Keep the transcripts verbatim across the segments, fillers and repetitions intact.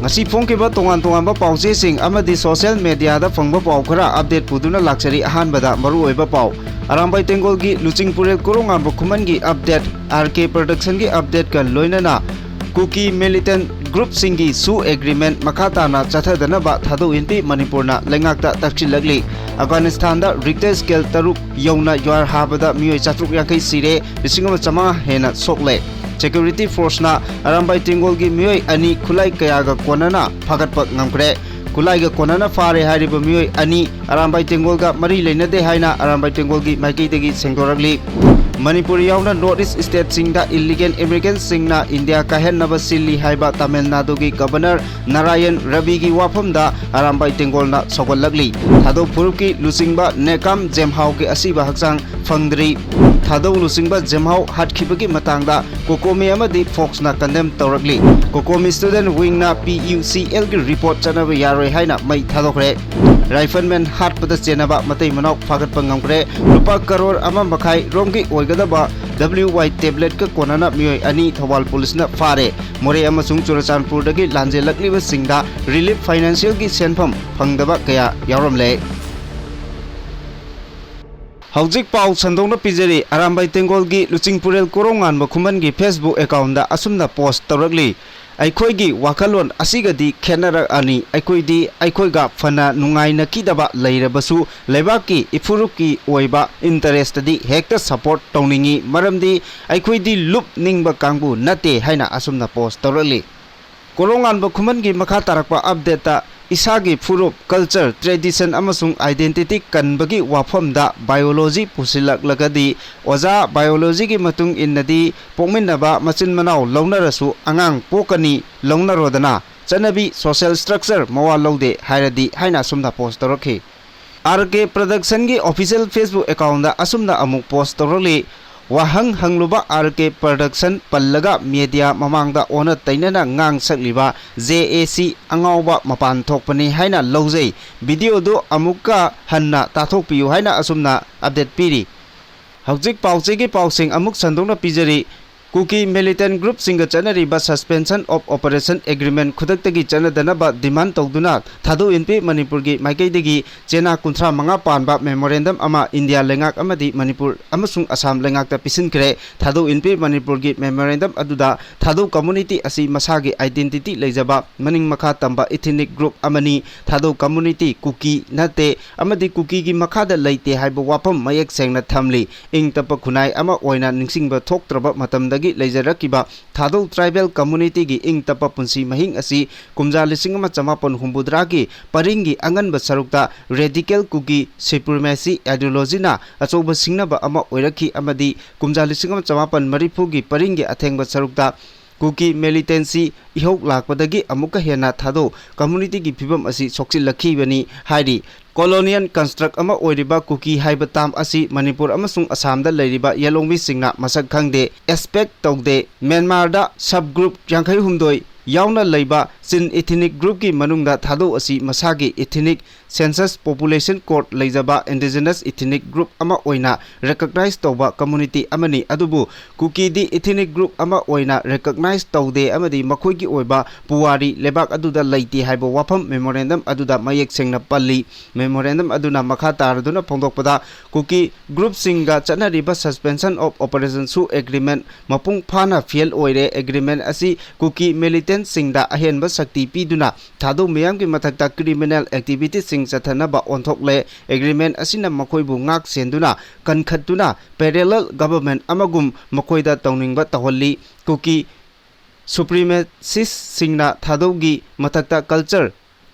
ꯉꯁꯤ ꯐꯣꯡꯈꯤꯕ ꯇꯣꯉꯥꯟ ꯇꯣꯉꯥꯟꯕ ꯄꯥꯎꯆꯦꯁꯤꯡ ꯑꯃꯗꯤ social mediaꯗ ꯐꯪꯕ ꯄꯥꯎ ꯈꯔ update ꯄꯨꯗꯨꯅ ꯂꯥꯛꯆꯔꯤ꯫ ꯑꯍꯥꯟꯕꯗ ꯃꯔꯨꯑꯣꯏꯕ ꯄꯥꯎ, ꯑꯔꯥꯝꯕꯥꯏ ꯇꯦꯡꯒꯣꯜꯒꯤ ꯂꯨꯆꯤꯡꯄꯨꯔꯦꯜ ꯀꯣꯔꯧꯉꯥꯟꯕ ꯈꯨꯃꯟꯒꯤ update, RK Productionꯒꯤ updateꯀ ꯂꯣꯏꯅꯅ ꯀꯨꯀꯤ militant groupꯁꯤꯡꯒꯤ SoO agreement ꯃꯈꯥ ꯇꯥꯅ ꯆꯠꯊꯗꯅꯕ ꯊꯥꯗꯣꯛ ꯏꯟꯕꯤ ꯃꯅꯤꯄꯨꯔꯅ ꯂꯩꯉꯥꯛꯇ ꯇꯛꯁꯤꯜꯂꯛꯂꯤ꯫ ꯑꯐꯒꯥꯅꯤꯁꯇꯥꯟꯗ Richter scale ꯇꯔꯨꯛ ꯌꯧꯅ ꯌꯨꯍꯥꯔ ꯍꯥꯕꯗ ꯃꯤꯑꯣꯏ ꯆꯥꯇ꯭ꯔꯨꯛ ꯌꯥꯡꯈꯩ ꯁꯤꯔꯦ, ꯂꯤꯁꯤꯡ ꯑꯃ ꯆꯥꯃꯉꯥ ꯍꯦꯟꯅ ꯁꯣꯛꯂꯦ꯫ Security forceꯅ ꯑꯔꯥꯝꯕꯥꯏ ꯇꯦꯡꯒꯣꯜꯒꯤ ꯃꯤꯑꯣꯏ ꯑꯅꯤ ꯈꯨꯠꯂꯥꯏ ꯀꯌꯥꯒ ꯀꯣꯟꯅꯅ ꯐꯥꯒꯠꯄ ꯉꯝꯈ꯭ꯔꯦ꯫ ꯈꯨꯠꯂꯥꯏꯒ ꯀꯣꯟꯅꯅ ꯐꯥꯔꯦ ꯍꯥꯏꯔꯤꯕ ꯃꯤꯑꯣꯏ ꯑꯅꯤ ꯑꯔꯥꯝꯕꯥꯏ ꯇꯦꯡꯒꯣꯜꯒ ꯃꯔꯤ ꯂꯩꯅꯗꯦ ꯍꯥꯏꯅ ꯑꯔꯥꯝꯕꯥꯏ ꯇꯦꯡꯒꯣꯜꯒꯤ ꯃꯥꯏꯀꯩꯗꯒꯤ ꯁꯦꯡꯗꯣꯔꯛꯂꯤ꯫ ꯃꯅꯤꯄꯨꯔ ꯌꯥꯎꯅ North East stateꯁꯤꯡꯗ illegal immigrantꯁꯤꯡꯅ ꯏꯟꯗꯤꯌꯥ ꯀꯥꯏꯍꯟꯅꯕ ꯁꯤꯜꯂꯤ ꯍꯥꯏꯕ ꯇꯥꯃꯤꯜ ꯅꯥꯗꯨꯒꯤ Governor ꯅꯥꯔꯥꯌꯟ ꯔꯕꯤꯒꯤ ꯋꯥꯐꯝꯗ ꯑꯔꯥꯝꯕꯥꯏ ꯇꯦꯡꯒꯣꯜꯅ ꯁꯧꯒꯠꯂꯛꯂꯤ꯫ ꯊꯥꯗꯧ ꯐꯨꯔꯨꯞꯀꯤ ꯂꯨꯆꯤꯡꯕ ꯅꯦꯀꯥꯝ ꯖꯦꯝꯍꯥꯎꯒꯤ ꯑꯁꯤꯕ ꯍꯛꯆꯥꯡ ꯐꯪꯗ꯭ꯔꯤ꯫ ꯊꯥꯗꯧ ꯂꯨꯆꯤꯡꯕ ꯖꯦꯝꯍꯥꯎ ꯍꯥꯠꯈꯤꯕꯒꯤ ꯃꯇꯥꯡꯗ COCOMI ꯑꯃꯗꯤ FOCSꯅ condemn ꯇꯧꯔꯛꯂꯤ꯫ COCOMI Student Wingꯅ PUCLꯒꯤ report ꯆꯠꯅꯕ ꯌꯥꯔꯣꯏ ꯍꯥꯏꯅ ꯃꯩ ꯊꯥꯗꯣꯛꯈ꯭ꯔꯦ꯫ Rifleman ꯍꯥꯠꯄꯗ ꯆꯦꯟꯅꯕ ꯃꯇꯩ ꯃꯅꯥꯎ ꯐꯥꯒꯠꯄ ꯉꯝꯈ꯭ꯔꯦ꯫ ꯂꯨꯄꯥ ꯀꯔꯣꯔ ꯑꯃ ꯃꯈꯥꯏ ꯔꯣꯝꯒꯤ ꯑꯣꯏꯒꯗꯕ WY tabletꯀ ꯀꯣꯟꯅꯅ ꯃꯤꯑꯣꯏ ꯑꯅꯤ ꯊꯧꯕꯥꯜ ꯄꯨꯂꯤꯁꯅ ꯐꯥꯔꯦ꯫ ꯃꯣꯔꯦ ꯑꯃꯁꯨꯡ ꯆꯨꯔꯆꯥꯟꯄꯨꯔꯗꯒꯤ ꯂꯥꯟꯖꯦꯜꯂꯛꯂꯤꯕꯁꯤꯡꯗ relief financialꯒꯤ ꯁꯦꯟꯐꯝ ꯐꯪꯗꯕ ꯀꯌꯥ ꯌꯥꯎꯔꯝꯂꯦ꯫ ꯍꯧꯖꯤꯛ ꯄꯥꯎ ꯁꯟꯗꯣꯛꯅ ꯄꯤꯖꯔꯤ꯫ ꯑꯔꯥꯝꯕꯥꯏ ꯇꯦꯡꯒꯣꯜꯒꯤ ꯂꯨꯆꯤꯡꯄꯨꯔꯦꯜ ꯀꯣꯔꯧꯉꯥꯟꯕ ꯈꯨꯃꯟꯒꯤ Facebook accountꯗ ꯑꯁꯨꯝꯅ post ꯇꯧꯔꯛꯂꯤ, "ꯑꯩꯈꯣꯏꯒꯤ ꯋꯥꯈꯜꯂꯣꯟ ꯑꯁꯤꯒꯗꯤ ꯈꯦꯠꯅꯔꯛꯑꯅꯤ꯫ ꯑꯩꯈꯣꯏꯗꯤ ꯑꯩꯈꯣꯏꯒ ꯐꯅ ꯅꯨꯡꯉꯥꯏꯅꯈꯤꯗꯕ ꯂꯩꯔꯕꯁꯨ ꯂꯩꯕꯥꯛꯀꯤ ꯏꯐꯨꯔꯨꯞꯀꯤ ꯑꯣꯏꯕ interestꯇꯗꯤ ꯍꯦꯛꯇ support ꯇꯧꯅꯤꯡꯏ, ꯃꯔꯝꯗꯤ ꯑꯩꯈꯣꯏꯗꯤ ꯂꯨꯞ ꯅꯤꯡꯕ ꯀꯥꯡꯕꯨ ꯅꯠꯇꯦ" ꯍꯥꯏꯅ ꯑꯁꯨꯝꯅ post ꯇꯧꯔꯛꯂꯤ꯫ ꯀꯣꯔꯧꯉꯥꯟꯕ ꯈꯨꯃꯟꯒꯤ ꯃꯈꯥ ꯇꯥꯔꯛꯄ updateꯇ ꯏꯁꯥꯒꯤ ꯐꯨꯔꯨꯞ, culture, tradition ꯑꯃꯁꯨꯡ identity ꯀꯟꯕꯒꯤ ꯋꯥꯐꯝꯗ biology ꯄꯨꯁꯤꯜꯂꯛꯂꯒꯗꯤ, ꯑꯣꯖꯥ, biologyꯒꯤ ꯃꯇꯨꯡ ꯏꯟꯅꯗꯤ ꯄꯣꯛꯃꯤꯟꯅꯕ ꯃꯆꯤꯟ ꯃꯅꯥꯎ ꯂꯧꯅꯔꯁꯨ ꯑꯉꯥꯡ ꯄꯣꯛꯀꯅꯤ, ꯂꯧꯅꯔꯣꯗꯅ, ꯆꯠꯅꯕꯤ, social structure ꯃꯋꯥ ꯂꯧꯗꯦ ꯍꯥꯏꯔꯗꯤ ꯍꯥꯏꯅ ꯑꯁꯨꯝꯅ post ꯇꯧꯔꯛꯈꯤ꯫ RK Productionꯒꯤ official Facebook accountꯗ ꯑꯁꯨꯝꯅ ꯑꯃꯨꯛ post ꯇꯧꯔꯛꯂꯤ, "ꯋꯥꯍꯪ ꯍꯪꯂꯨꯕ RK Production ꯄꯜꯂꯒ media ꯃꯃꯥꯡꯗ ꯑꯣꯟꯅ ꯇꯩꯅꯅ ꯉꯥꯡ ꯁꯛꯂꯤꯕ JAC ꯑꯉꯥꯎꯕ ꯃꯄꯥꯟ ꯊꯣꯛꯄꯅꯤ ꯍꯥꯏꯅ ꯂꯧꯖꯩ꯫ Videoꯗꯨ ꯑꯃꯨꯛꯀ ꯍꯟꯅ ꯇꯥꯊꯣꯛꯄꯤꯌꯨ" ꯍꯥꯏꯅ ꯑꯁꯨꯝꯅ update ꯄꯤꯔꯤ꯫ ꯍꯧꯖꯤꯛ ꯄꯥꯎꯆꯦꯒꯤ ꯄꯥꯎꯁꯤꯡ ꯑꯃꯨꯛ ꯁꯟꯗꯣꯛꯅ ꯄꯤꯖꯔꯤ꯫ ꯀꯨꯀꯤ militant groupꯁꯤꯡꯒ ꯆꯠꯅꯔꯤꯕ Suspension of Operation Agreement ꯈꯨꯗꯛꯇꯒꯤ ꯆꯠꯅꯗꯅꯕ demand ꯇꯧꯗꯨꯅ ꯊꯥꯗꯧ ꯏꯟꯄꯤ ꯃꯅꯤꯄꯨꯔꯒꯤ ꯃꯥꯏꯀꯩꯗꯒꯤ ꯆꯦꯅꯥ ꯀꯨꯟꯊ꯭ꯔꯥ ꯃꯉꯥ ꯄꯥꯟꯕ memorandum ꯑꯃ ꯏꯟꯗꯤꯌꯥ ꯂꯩꯉꯥꯛ ꯑꯃꯗꯤ ꯃꯅꯤꯄꯨꯔ ꯑꯃꯁꯨꯡ ꯑꯁꯥꯝ ꯂꯩꯉꯥꯛꯇ ꯄꯤꯁꯤꯟꯈ꯭ꯔꯦ꯫ ꯊꯥꯗꯧ ꯏꯟꯄꯤ ꯃꯅꯤꯄꯨꯔꯒꯤ memorandum ꯑꯗꯨꯗ ꯊꯥꯗꯧ community ꯑꯁꯤ ꯃꯁꯥꯒꯤ identity ꯂꯩꯖꯕ, ꯃꯅꯤꯡ ꯃꯈꯥ ꯇꯝꯕ ethnic group ꯑꯃꯅꯤ꯫ ꯊꯥꯗꯧ community ꯀꯨꯀꯤ ꯅꯠꯇꯦ ꯑꯃꯗꯤ ꯀꯨꯀꯤꯒꯤ ꯃꯈꯥꯗ ꯂꯩꯇꯦ ꯍꯥꯏꯕ ꯋꯥꯐꯝ ꯃꯌꯦꯛ ꯁꯦꯡꯅ ꯊꯝꯂꯤ꯫ ꯏꯪ ꯇꯞꯄ ꯈꯨꯟꯅꯥꯏ ꯑꯃ ꯑꯣꯏꯅ ꯅꯤꯡꯁꯤꯡꯕ ꯊꯣꯛꯇ꯭ꯔꯕ ꯃꯇꯝꯗꯒꯤ ꯂꯩꯖꯔꯛꯈꯤꯕ ꯊꯥꯗꯧ tribal communityꯒꯤ ꯏꯪ ꯇꯞꯄ ꯄꯨꯟꯁꯤ ꯃꯍꯤꯡ ꯑꯁꯤ ꯀꯨꯝꯖꯥ ꯂꯤꯁꯤꯡ ꯑꯃ ꯆꯃꯥꯄꯟ ꯍꯨꯝꯐꯨꯇꯔꯥꯒꯤ ꯄꯔꯤꯡꯒꯤ ꯑꯉꯟꯕ ꯁꯔꯨꯛꯇ radical ꯀꯨꯀꯤ supremacy ideologyꯅ ꯑꯆꯧꯕ ꯁꯤꯡꯅꯕ ꯑꯃ ꯑꯣꯏꯔꯛꯈꯤ ꯑꯃꯗꯤ ꯀꯨꯝꯖꯥ ꯂꯤꯁꯤꯡ ꯑꯃ ꯆꯃꯥꯄꯟ ꯃꯔꯤꯐꯨꯒꯤ ꯄꯔꯤꯡꯒꯤ ꯑꯊꯦꯡꯕ ꯁꯔꯨꯛꯇ ꯀꯨꯀꯤ militancy ꯏꯍꯧ ꯂꯥꯛꯄꯗꯒꯤ ꯑꯃꯨꯛꯀ ꯍꯦꯟꯅ ꯊꯥꯗꯧ communityꯒꯤ ꯐꯤꯕꯝ ꯑꯁꯤ ꯁꯣꯛꯆꯤꯜꯂꯛꯈꯤꯕꯅꯤ ꯍꯥꯏꯔꯤ꯫ Colonial construct ꯑꯃ ꯑꯣꯏꯔꯤꯕ ꯀꯨꯀꯤ ꯍꯥꯏꯕ term ꯑꯁꯤ ꯃꯅꯤꯄꯨꯔ ꯑꯃꯁꯨꯡ ꯑꯁꯥꯝꯗ ꯂꯩꯔꯤꯕ ꯌꯦꯂꯣꯡꯃꯤꯁꯤꯡꯅ ꯃꯁꯛ ꯈꯪꯗꯦ, expect ꯇꯧꯗꯦ꯫ ꯃ꯭ꯌꯥꯟꯃꯥꯔꯗ subgroup ꯌꯥꯡꯈꯩ ꯍꯨꯝꯗꯣꯏ ꯌꯥꯎꯅ ꯂꯩꯕ ꯆꯤꯟ ethnic groupꯀꯤ ꯃꯅꯨꯡꯗ ꯊꯥꯗꯧ ꯑꯁꯤ ꯃꯁꯥꯒꯤ ethnic census population code ꯂꯩꯖꯕ indigenous ethnic group ꯑꯃ ꯑꯣꯏꯅ recognize ꯇꯧꯕ community ꯑꯃꯅꯤ꯫ ꯑꯗꯨꯕꯨ ꯀꯨꯀꯤꯗꯤ ethnic group ꯑꯃ ꯑꯣꯏꯅ recognize ꯇꯧꯗꯦ ꯑꯃꯗꯤ ꯃꯈꯣꯏꯒꯤ ꯑꯣꯏꯕ ꯄꯨꯋꯥꯔꯤ ꯂꯩꯕꯥꯛ ꯑꯗꯨꯗ ꯂꯩꯇꯦ ꯍꯥꯏꯕ ꯋꯥꯐꯝ memorandum ꯑꯗꯨꯗ ꯃꯌꯦꯛ ꯁꯦꯡꯅ ꯄꯜꯂꯤ꯫ Memorandum ꯑꯗꯨꯅ ꯃꯈꯥ ꯇꯥꯔꯗꯨꯅ ꯐꯣꯡꯗꯣꯛꯄꯗ, ꯀꯨꯀꯤ groupꯁꯤꯡꯒ ꯆꯠꯅꯔꯤꯕ Suspension of Operation ꯁꯨ agreement ꯃꯄꯨꯡ ꯐꯥꯅ fail ꯑꯣꯏꯔꯦ꯫ Agreement ꯑꯁꯤ ꯀꯨꯀꯤ militantꯁꯤꯡꯗ ꯑꯍꯦꯟꯕ ꯁꯛꯇꯤ ꯄꯤꯗꯨꯅ ꯊꯥꯗꯧ ꯃꯤꯌꯥꯝꯒꯤ ꯃꯊꯛꯇ criminal activitiesꯁꯤꯡ ꯆꯠꯊꯅꯕ ꯑꯣꯟꯊꯣꯛꯂꯦ꯫ Agreement ꯑꯁꯤꯅ ꯃꯈꯣꯏꯕꯨ ꯉꯥꯛ ꯁꯦꯟꯗꯨꯅ, ꯀꯟꯈꯠꯇꯨꯅ parallel government ꯑꯃꯒꯨꯝ ꯃꯈꯣꯏꯗ ꯇꯧꯅꯤꯡꯕ ꯇꯧꯍꯜꯂꯤ꯫ ꯀꯨꯀꯤ supremacistꯁꯤꯡꯅ ꯊꯥꯗꯧꯒꯤ ꯃꯊꯛꯇ culture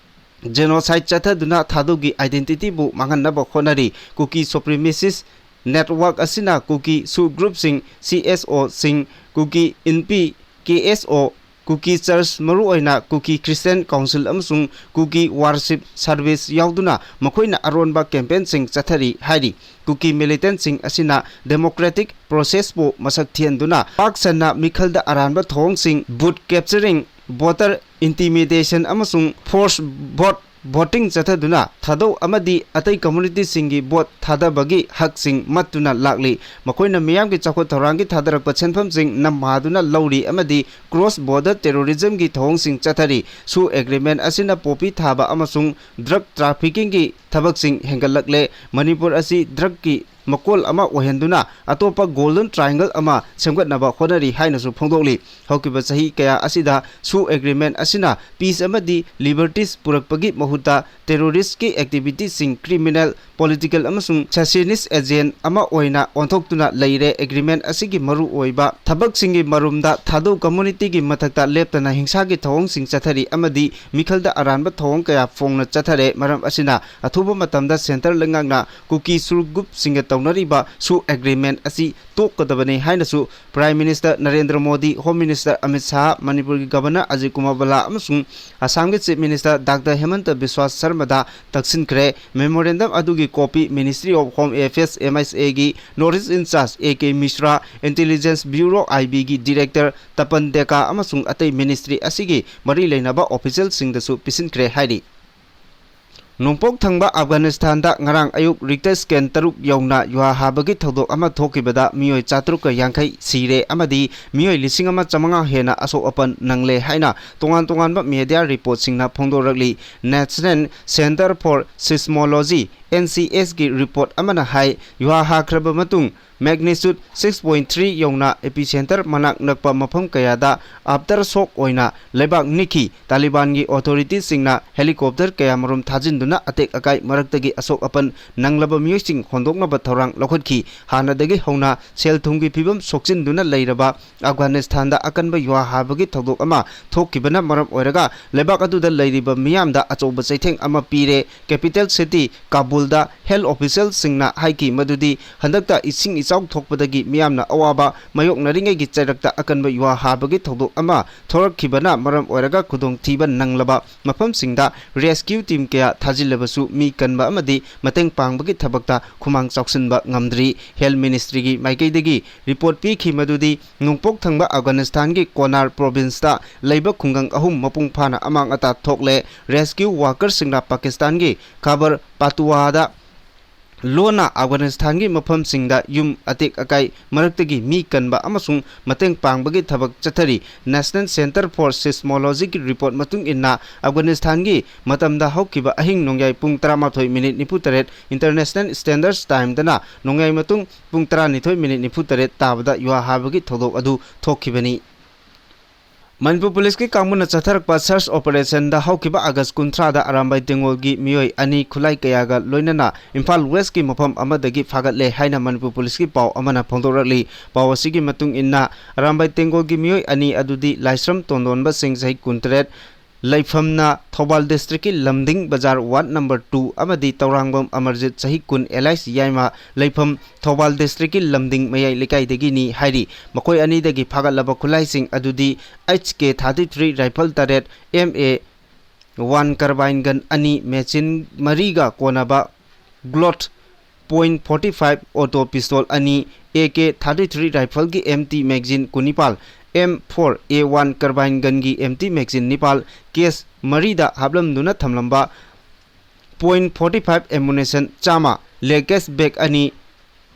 genocide ꯆꯠꯊꯗꯨꯅ ꯊꯥꯗꯧꯒꯤ identityꯕꯨ ꯃꯥꯡꯍꯟꯅꯕ ꯍꯣꯠꯅꯔꯤ꯫ ꯀꯨꯀꯤ supremacist network ꯑꯁꯤꯅ ꯀꯨꯀꯤ subgroupꯁꯤꯡ, CSOꯁꯤꯡ, ꯀꯨꯀꯤ ꯏꯟꯄꯤ, KSO, ꯀꯨꯀꯤ church, ꯃꯔꯨꯑꯣꯏꯅ ꯀꯨꯀꯤ Christian Council ꯑꯃꯁꯨꯡ ꯀꯨꯀꯤ worship service ꯌꯥꯎꯗꯨꯅ ꯃꯈꯣꯏꯅ ꯑꯔꯣꯟꯕ campaignꯁꯤꯡ ꯆꯠꯊꯔꯤ ꯍꯥꯏꯔꯤ꯫ ꯀꯨꯀꯤ militantꯁꯤꯡ ꯑꯁꯤꯅ democratic processꯄꯨ ꯃꯁꯛ ꯊꯤꯍꯟꯗꯨꯅ ꯄꯥꯛ ꯁꯟꯅ ꯃꯤꯈꯜꯗ ꯑꯔꯥꯟꯕ ꯊꯧꯑꯣꯡꯁꯤꯡ, booth capturing, voter intimidation ꯑꯃꯁꯨꯡ forced vote ꯚꯣꯇꯤꯡ ꯆꯠꯊꯗꯨꯅ ꯊꯥꯗꯧ ꯑꯃꯗꯤ ꯑꯇꯩ ꯀꯝꯃꯨꯅꯤꯇꯤꯁꯤꯡꯒꯤ ꯚꯣꯠ ꯊꯥꯗꯕꯒꯤ ꯍꯛꯁꯤꯡ ꯃꯠꯇꯨꯅ ꯂꯥꯛꯂꯤ꯫ ꯃꯈꯣꯏꯅ ꯃꯤꯌꯥꯝꯒꯤ ꯆꯥꯎꯈꯠ ꯊꯧꯔꯥꯡꯒꯤ ꯊꯥꯗꯔꯛꯄ ꯁꯦꯟꯐꯝꯁꯤꯡ ꯅꯝꯍꯥꯗꯨꯅ ꯂꯧꯔꯤ ꯑꯃꯗꯤ cross border terrorismꯒꯤ ꯊꯧꯑꯣꯡꯁꯤꯡ ꯆꯠꯊꯔꯤ꯫ ꯁꯨ ꯑꯦꯒ꯭ꯔꯤꯃꯦꯟ ꯑꯁꯤꯅ ꯄꯣꯄꯤ ꯊꯥꯕ ꯑꯃꯁꯨꯡ ꯗ꯭ꯔꯒ ꯇ꯭ꯔꯥꯐꯤꯀꯤꯡꯒꯤ ꯊꯕꯛꯁꯤꯡ ꯍꯦꯟꯒꯠꯂꯛꯂꯦ꯫ ꯃꯅꯤꯄꯨꯔ ꯑꯁꯤ ꯗ꯭ꯔꯒꯀꯤ ꯃꯀꯣꯜ ꯑꯃ ꯑꯣꯏꯍꯟꯗꯨꯅ ꯑꯇꯣꯞꯄ ꯒꯣꯜꯗꯟ ꯇ꯭ꯔꯥꯏꯡꯒꯜ ꯑꯃ ꯁꯦꯝꯒꯠꯅꯕ ꯍꯣꯠꯅꯔꯤ ꯍꯥꯏꯅꯁꯨ ꯐꯣꯡꯗꯣꯛꯂꯤ꯫ ꯍꯧꯈꯤꯕ ꯆꯍꯤ ꯀꯌꯥ ꯑꯁꯤꯗ ꯁꯨ ꯑꯦꯒ꯭ꯔꯤꯃꯦꯟ ꯑꯁꯤꯅ ꯄꯤꯁ ꯑꯃꯗꯤ ꯂꯤꯕꯔꯇꯤꯁ ꯄꯨꯔꯛꯄꯒꯤ ꯃꯍꯨꯠꯇ ꯇꯦꯔꯣꯔꯤꯁ꯭ꯠꯀꯤ ꯑꯦꯛꯇꯤꯚꯤꯇꯤꯁꯤꯡ, ꯀ꯭ꯔꯤꯃꯤꯅꯦꯜ, ꯄꯣꯂꯤꯇꯤꯀꯦꯜ ꯑꯃꯁꯨꯡ ꯁꯦꯁꯤꯌꯅꯤꯁ꯭ꯠ ꯑꯦꯖꯦꯟ ꯑꯃ ꯑꯣꯏꯅ ꯑꯣꯟꯊꯣꯛꯇꯨꯅ ꯂꯩꯔꯦ꯫ ꯑꯦꯒ꯭ꯔꯤꯃꯦꯟ ꯑꯁꯤꯒꯤ ꯃꯔꯨꯑꯣꯏꯕ ꯊꯕꯛꯁꯤꯡꯒꯤ ꯃꯔꯨꯝꯗ ꯊꯥꯗꯧ ꯀꯝꯃꯨꯅꯤꯇꯤꯒꯤ ꯃꯊꯛꯇ ꯂꯦꯞꯇꯅ ꯍꯤꯡꯁꯥꯒꯤ ꯊꯧꯑꯣꯡꯁꯤꯡ ꯆꯠꯊꯔꯤ ꯑꯃꯗꯤ ꯃꯤꯈꯜꯗ ꯑꯔꯥꯟꯕ ꯊꯧꯑꯣꯡ ꯀꯌꯥ ꯐꯣꯡꯅ ꯆꯠꯊꯔꯦ꯫ ꯃꯔꯝ ꯑꯁꯤꯅ ꯑꯊꯨꯕ ꯃꯇꯝꯗ ꯁꯦꯟꯇꯔ ꯂꯩꯉꯥꯛꯅ ꯀꯨꯀꯤ ꯁꯨꯔꯨ ꯒ꯭ꯔꯨꯞꯁꯤꯡꯒ ꯇꯧꯅꯔꯤꯕ ꯁꯨ ꯑꯦꯒ꯭ꯔꯤꯃꯦꯟ ꯑꯁꯤ ꯇꯣꯛꯀꯗꯕꯅꯤ ꯍꯥꯏꯅꯁꯨ prime minister Narendra Modi, home minister Amit Shah, ꯃꯅꯤꯄꯨꯔꯒꯤ ꯒꯚꯔꯅꯔ ꯑꯖꯤꯠ ꯀꯨꯃꯥꯔ ꯚꯜꯂꯥ ꯑꯃꯁꯨꯡ ꯑꯁꯥꯝꯒꯤ chief minister doctor Himanta Biswa ꯁꯔꯃꯗ ꯇꯛꯁꯤꯟꯈ꯭ꯔꯦ꯫ ꯃꯦꯃꯣꯔꯦꯟꯗꯝ ꯑꯗꯨꯒꯤ copy Ministry of Home Affairs, M H A ꯒꯤ north east in charge A K Mishra, intelligence bureau, I ꯕꯤꯒꯤ ꯗꯤꯔꯦꯛꯇꯔ ꯇꯄꯟ ꯗꯦꯀꯥ ꯑꯃꯁꯨꯡ ꯑꯇꯩ ꯃꯤꯅꯤꯁꯇ꯭ꯔꯤ ꯑꯁꯤꯒꯤ ꯃꯔꯤ ꯂꯩꯅꯕ ꯑꯣꯐꯤꯁꯤꯌꯦꯜꯁꯤꯡꯗꯁꯨ ꯄꯤꯁꯤꯟꯈ꯭ꯔꯦ ꯍꯥꯏꯔꯤ꯫ ꯅꯣꯡꯄꯣꯛ ꯊꯪꯕ ꯑꯐꯒꯥꯅꯤꯁꯇꯥꯟꯗ ꯉꯔꯥꯡ ꯑꯌꯨꯛ ꯔꯤꯛꯇꯔ ꯁ꯭ꯀꯦꯜ ꯇꯔꯨꯛ ꯌꯧꯅ ꯌꯨꯍꯥ ꯍꯥꯕꯒꯤ ꯊꯧꯗꯣꯛ ꯑꯃ ꯊꯣꯛꯈꯤꯕꯗ ꯃꯤꯑꯣꯏ ꯆꯥꯇ꯭ꯔꯨꯛꯀ ꯌꯥꯡꯈꯩ ꯁꯤꯔꯦ ꯑꯃꯗꯤ ꯃꯤꯑꯣꯏ ꯂꯤꯁꯤꯡ ꯑꯃ ꯆꯥꯃꯉꯥ ꯍꯦꯟꯅ ꯑꯁꯣꯛ ꯑꯄꯟ ꯅꯪꯂꯦ ꯍꯥꯏꯅ ꯇꯣꯉꯥꯟ ꯇꯣꯉꯥꯟꯕ ꯃꯦꯗꯤꯌꯥ ꯔꯤꯄꯣꯔꯠꯁꯤꯡꯅ ꯐꯣꯡꯗꯣꯔꯛꯂꯤ꯫ National Centre for Seismology, N C S ꯒꯤ ꯔꯤꯄꯣꯔꯠ ꯑꯃꯅ ꯍꯥꯏ, ꯌꯨꯍꯥ ꯍꯥꯈ꯭ꯔꯕ ꯃꯇꯨꯡ magnitude six point three ꯌꯧꯅ epicenter ꯃꯅꯥꯛ ꯅꯛꯄ ꯃꯐꯝ ꯀꯌꯥꯗ aftershock ꯑꯣꯏꯅ ꯂꯩꯕꯥꯛ ꯅꯤꯛꯈꯤ꯫ ꯇꯥꯂꯤꯕꯥꯟꯒꯤ ꯑꯣꯊꯣꯔꯤꯇꯤꯁꯤꯡꯅ ꯍꯦꯂꯤꯀꯣꯞꯇꯔ ꯀꯌꯥꯃꯔꯨꯝ ꯊꯥꯖꯤꯟꯗꯨꯅ ꯑꯇꯦꯛ ꯑꯀꯥꯏ ꯃꯔꯛꯇꯒꯤ ꯑꯁꯣꯛ ꯑꯄꯟ ꯅꯪꯂꯕ ꯃꯤꯑꯣꯏꯁꯤꯡ ꯍꯣꯟꯗꯣꯛꯅꯕ ꯊꯧꯔꯥꯡ ꯂꯧꯈꯠꯈꯤ꯫ ꯍꯥꯟꯅꯗꯒꯤ ꯍꯧꯅ ꯁꯦꯜ ꯊꯨꯝꯒꯤ ꯐꯤꯕꯝ ꯁꯣꯛꯆꯤꯟꯗꯨꯅ ꯂꯩꯔꯕ ꯑꯐꯒꯥꯅꯤꯁꯇꯥꯟꯗ ꯑꯀꯟꯕ ꯌꯨꯍꯥ ꯍꯥꯕꯒꯤ ꯊꯧꯗꯣꯛ ꯑꯃ ꯊꯣꯛꯈꯤꯕꯅ ꯃꯔꯝ ꯑꯣꯏꯔꯒ ꯂꯩꯕꯥꯛ ꯑꯗꯨꯗ ꯂꯩꯔꯤꯕ ꯃꯤꯌꯥꯝꯗ ꯑꯆꯧꯕ ꯆꯩꯊꯦꯡ ꯑꯃ ꯄꯤꯔꯦ꯫ Capital city ꯀꯥꯕꯨꯜ ꯗ ꯍꯦꯜꯊ ꯑꯣꯐꯤꯁꯤꯌꯦꯜꯁꯤꯡꯅ ꯍꯥꯏꯈꯤ ꯃꯗꯨꯗꯤ ꯍꯟꯗꯛꯇ ꯏꯁꯤꯡ ꯏꯆꯥꯎ ꯊꯣꯛꯄꯗꯒꯤ ꯃꯤꯌꯥꯝꯅ ꯑꯋꯥꯕ ꯃꯥꯌꯣꯛꯅꯔꯤꯉꯩꯒꯤ ꯆꯩꯔꯛꯇ ꯑꯀꯟꯕ ꯌꯨꯍꯥ ꯍꯥꯕꯒꯤ ꯊꯧꯗꯣꯛ ꯑꯃ ꯊꯣꯔꯛꯈꯤꯕꯅ ꯃꯔꯝ ꯑꯣꯏꯔꯒ ꯈꯨꯗꯣꯡꯊꯤꯕ ꯅꯪꯂꯕ ꯃꯐꯝꯁꯤꯡꯗ ꯔꯦꯁꯀ꯭ꯌꯨ ꯇꯤꯝ ꯀꯌꯥ ꯊꯥꯖꯤꯜꯂꯕꯁꯨ ꯃꯤ ꯀꯟꯕ ꯑꯃꯗꯤ ꯃꯇꯦꯡ ꯄꯥꯡꯕꯒꯤ ꯊꯕꯛꯇ ꯈꯨꯃꯥꯡ ꯆꯥꯎꯁꯤꯟꯕ ꯉꯝꯗ꯭ꯔꯤ꯫ ꯍꯦꯜꯊ ꯃꯤꯅꯤꯁꯇ꯭ꯔꯤꯒꯤ ꯃꯥꯏꯀꯩꯗꯒꯤ ꯔꯤꯄꯣꯔꯠ ꯄꯤꯈꯤ ꯃꯗꯨꯗꯤ ꯅꯣꯡꯄꯣꯛ ꯊꯪꯕ ꯑꯐꯒꯥꯅꯤꯁꯇꯥꯟꯒꯤ ꯀꯣꯅꯥꯔ ꯄ꯭ꯔꯣꯚꯤꯟꯁꯇ ꯂꯩꯕ ꯈꯨꯡꯒꯪ ꯑꯍꯨꯝ ꯃꯄꯨꯡ ꯐꯥꯅ ꯑꯃꯥꯡ ꯑꯇꯥ ꯊꯣꯛꯂꯦ꯫ ꯔꯦꯁꯀ꯭ꯌꯨ ꯋꯥꯔꯀꯔꯁꯤꯡꯅ ꯄꯥꯀꯤꯁꯇꯥꯟꯒꯤ ꯈꯥꯕꯔ ꯄꯥꯇꯨꯋꯥꯗ ꯂꯣꯟꯅ ꯑꯐꯒꯥꯅꯤꯁꯇꯥꯟꯒꯤ ꯃꯐꯝꯁꯤꯡꯗ ꯌꯨꯝ ꯑꯇꯦꯛ ꯑꯀꯥꯏ ꯃꯔꯛꯇꯒꯤ ꯃꯤ ꯀꯟꯕ ꯑꯃꯁꯨꯡ ꯃꯇꯦꯡ ꯄꯥꯡꯕꯒꯤ ꯊꯕꯛ ꯆꯠꯊꯔꯤ꯫ National Centre for Seismologyꯒꯤ ꯔꯤꯄꯣꯔꯠ ꯃꯇꯨꯡ ꯏꯟꯅ, ꯑꯐꯒꯥꯅꯤꯁꯇꯥꯟꯒꯤ ꯃꯇꯝꯗ ꯍꯧꯈꯤꯕ ꯑꯍꯤꯡ ꯅꯣꯡꯌꯥꯏ ꯄꯨꯡ ꯇꯔꯥꯃꯥꯊꯣꯏ ꯃꯤꯅꯤꯠ ꯅꯤꯐꯨ ꯇꯔꯦꯠ, International Standard Timeꯗꯅ ꯅꯣꯡꯌꯥꯏ ꯃꯇꯨꯡ ꯄꯨꯡ ꯇꯔꯥꯅꯤꯊꯣꯏ ꯃꯤꯅꯤꯠ ꯅꯤꯐꯨ ꯇꯔꯦꯠ ꯇꯥꯕꯗ ꯌꯨꯍꯥ ꯍꯥꯕꯒꯤ ꯊꯧꯗꯣꯛ ꯑꯗꯨ ꯊꯣꯛꯈꯤꯕꯅꯤ꯫ ꯃꯅꯤꯄꯨꯔ ꯄꯨꯂꯤꯁꯀꯤ ꯀꯥꯡꯕꯨꯅ ꯆꯠꯊꯔꯛꯄ search operationꯗ ꯍꯧꯈꯤꯕ ꯑꯥꯒꯁ ꯀꯨꯟꯊ꯭ꯔꯥꯗ ꯑꯔꯥꯝꯕꯥꯏ ꯇꯦꯡꯒꯣꯜꯒꯤ ꯃꯤꯑꯣꯏ ꯑꯅꯤ ꯈꯨꯠꯂꯥꯏ ꯀꯌꯥꯒ ꯂꯣꯏꯅꯅ ꯏꯝꯐꯥꯜ ꯋꯦꯁꯀꯤ ꯃꯐꯝ ꯑꯃꯗꯒꯤ ꯐꯥꯒꯠꯂꯦ ꯍꯥꯏꯅ ꯃꯅꯤꯄꯨꯔ ꯄꯨꯂꯤꯁꯀꯤ ꯄꯥꯎ ꯑꯃꯅ ꯐꯣꯡꯗꯣꯔꯛꯂꯤ꯫ ꯄꯥꯎ ꯑꯁꯤꯒꯤ ꯃꯇꯨꯡ ꯏꯟꯅ, ꯑꯔꯥꯝꯕꯥꯏ ꯇꯦꯡꯒꯣꯜꯒꯤ ꯃꯤꯑꯣꯏ ꯑꯅꯤ ꯑꯗꯨꯗꯤ ꯂꯥꯏꯁ꯭ꯔꯝ ꯇꯣꯟꯗꯣꯟꯕ ꯁꯤꯡ, ꯆꯍꯤ ꯀꯨꯟꯇꯔꯦꯠ, ꯂꯩꯐꯝꯅ ꯊꯧꯕꯥꯜ districtꯀꯤ ꯂꯝꯗꯤꯡ ꯕꯖꯥꯔ ward number two, ꯑꯃꯗꯤ ꯇꯧꯔꯥꯡꯕꯝ ꯑꯃꯔꯖꯤꯠ, ꯆꯍꯤ ꯀꯨꯟ, alias ꯌꯥꯏꯃ, ꯂꯩꯐꯝ ꯊꯧꯕꯥꯜ districtꯀꯤ ꯂꯝꯗꯤꯡ ꯃꯌꯥꯏ ꯂꯩꯀꯥꯏꯗꯒꯤꯅꯤ ꯍꯥꯏꯔꯤ꯫ ꯃꯈꯣꯏ ꯑꯅꯤꯗꯒꯤ ꯐꯥꯒꯠꯂꯕ ꯈꯨꯠꯂꯥꯏꯁꯤꯡ ꯑꯗꯨꯗꯤ H K thirty three rifle ꯇꯔꯦꯠ, M A one carbine gun ꯑꯅꯤ, magazine ꯃꯔꯤꯒ ꯀꯣꯟꯅꯕ Glock point forty five auto pistol ꯑꯅꯤ, A K thirty three rifleꯒꯤ empty magazine ꯀꯨꯟꯅꯤꯄꯥꯜ, M four A one carbine gunꯒꯤ empty magazine ꯅꯤꯄꯥꯜ, case ꯃꯔꯤꯗ ꯍꯥꯞꯂꯝꯗꯨꯅ ꯊꯝꯂꯝꯕ point forty five ammunition ꯆꯥꯝꯃ, luggage bag ꯑꯅꯤ,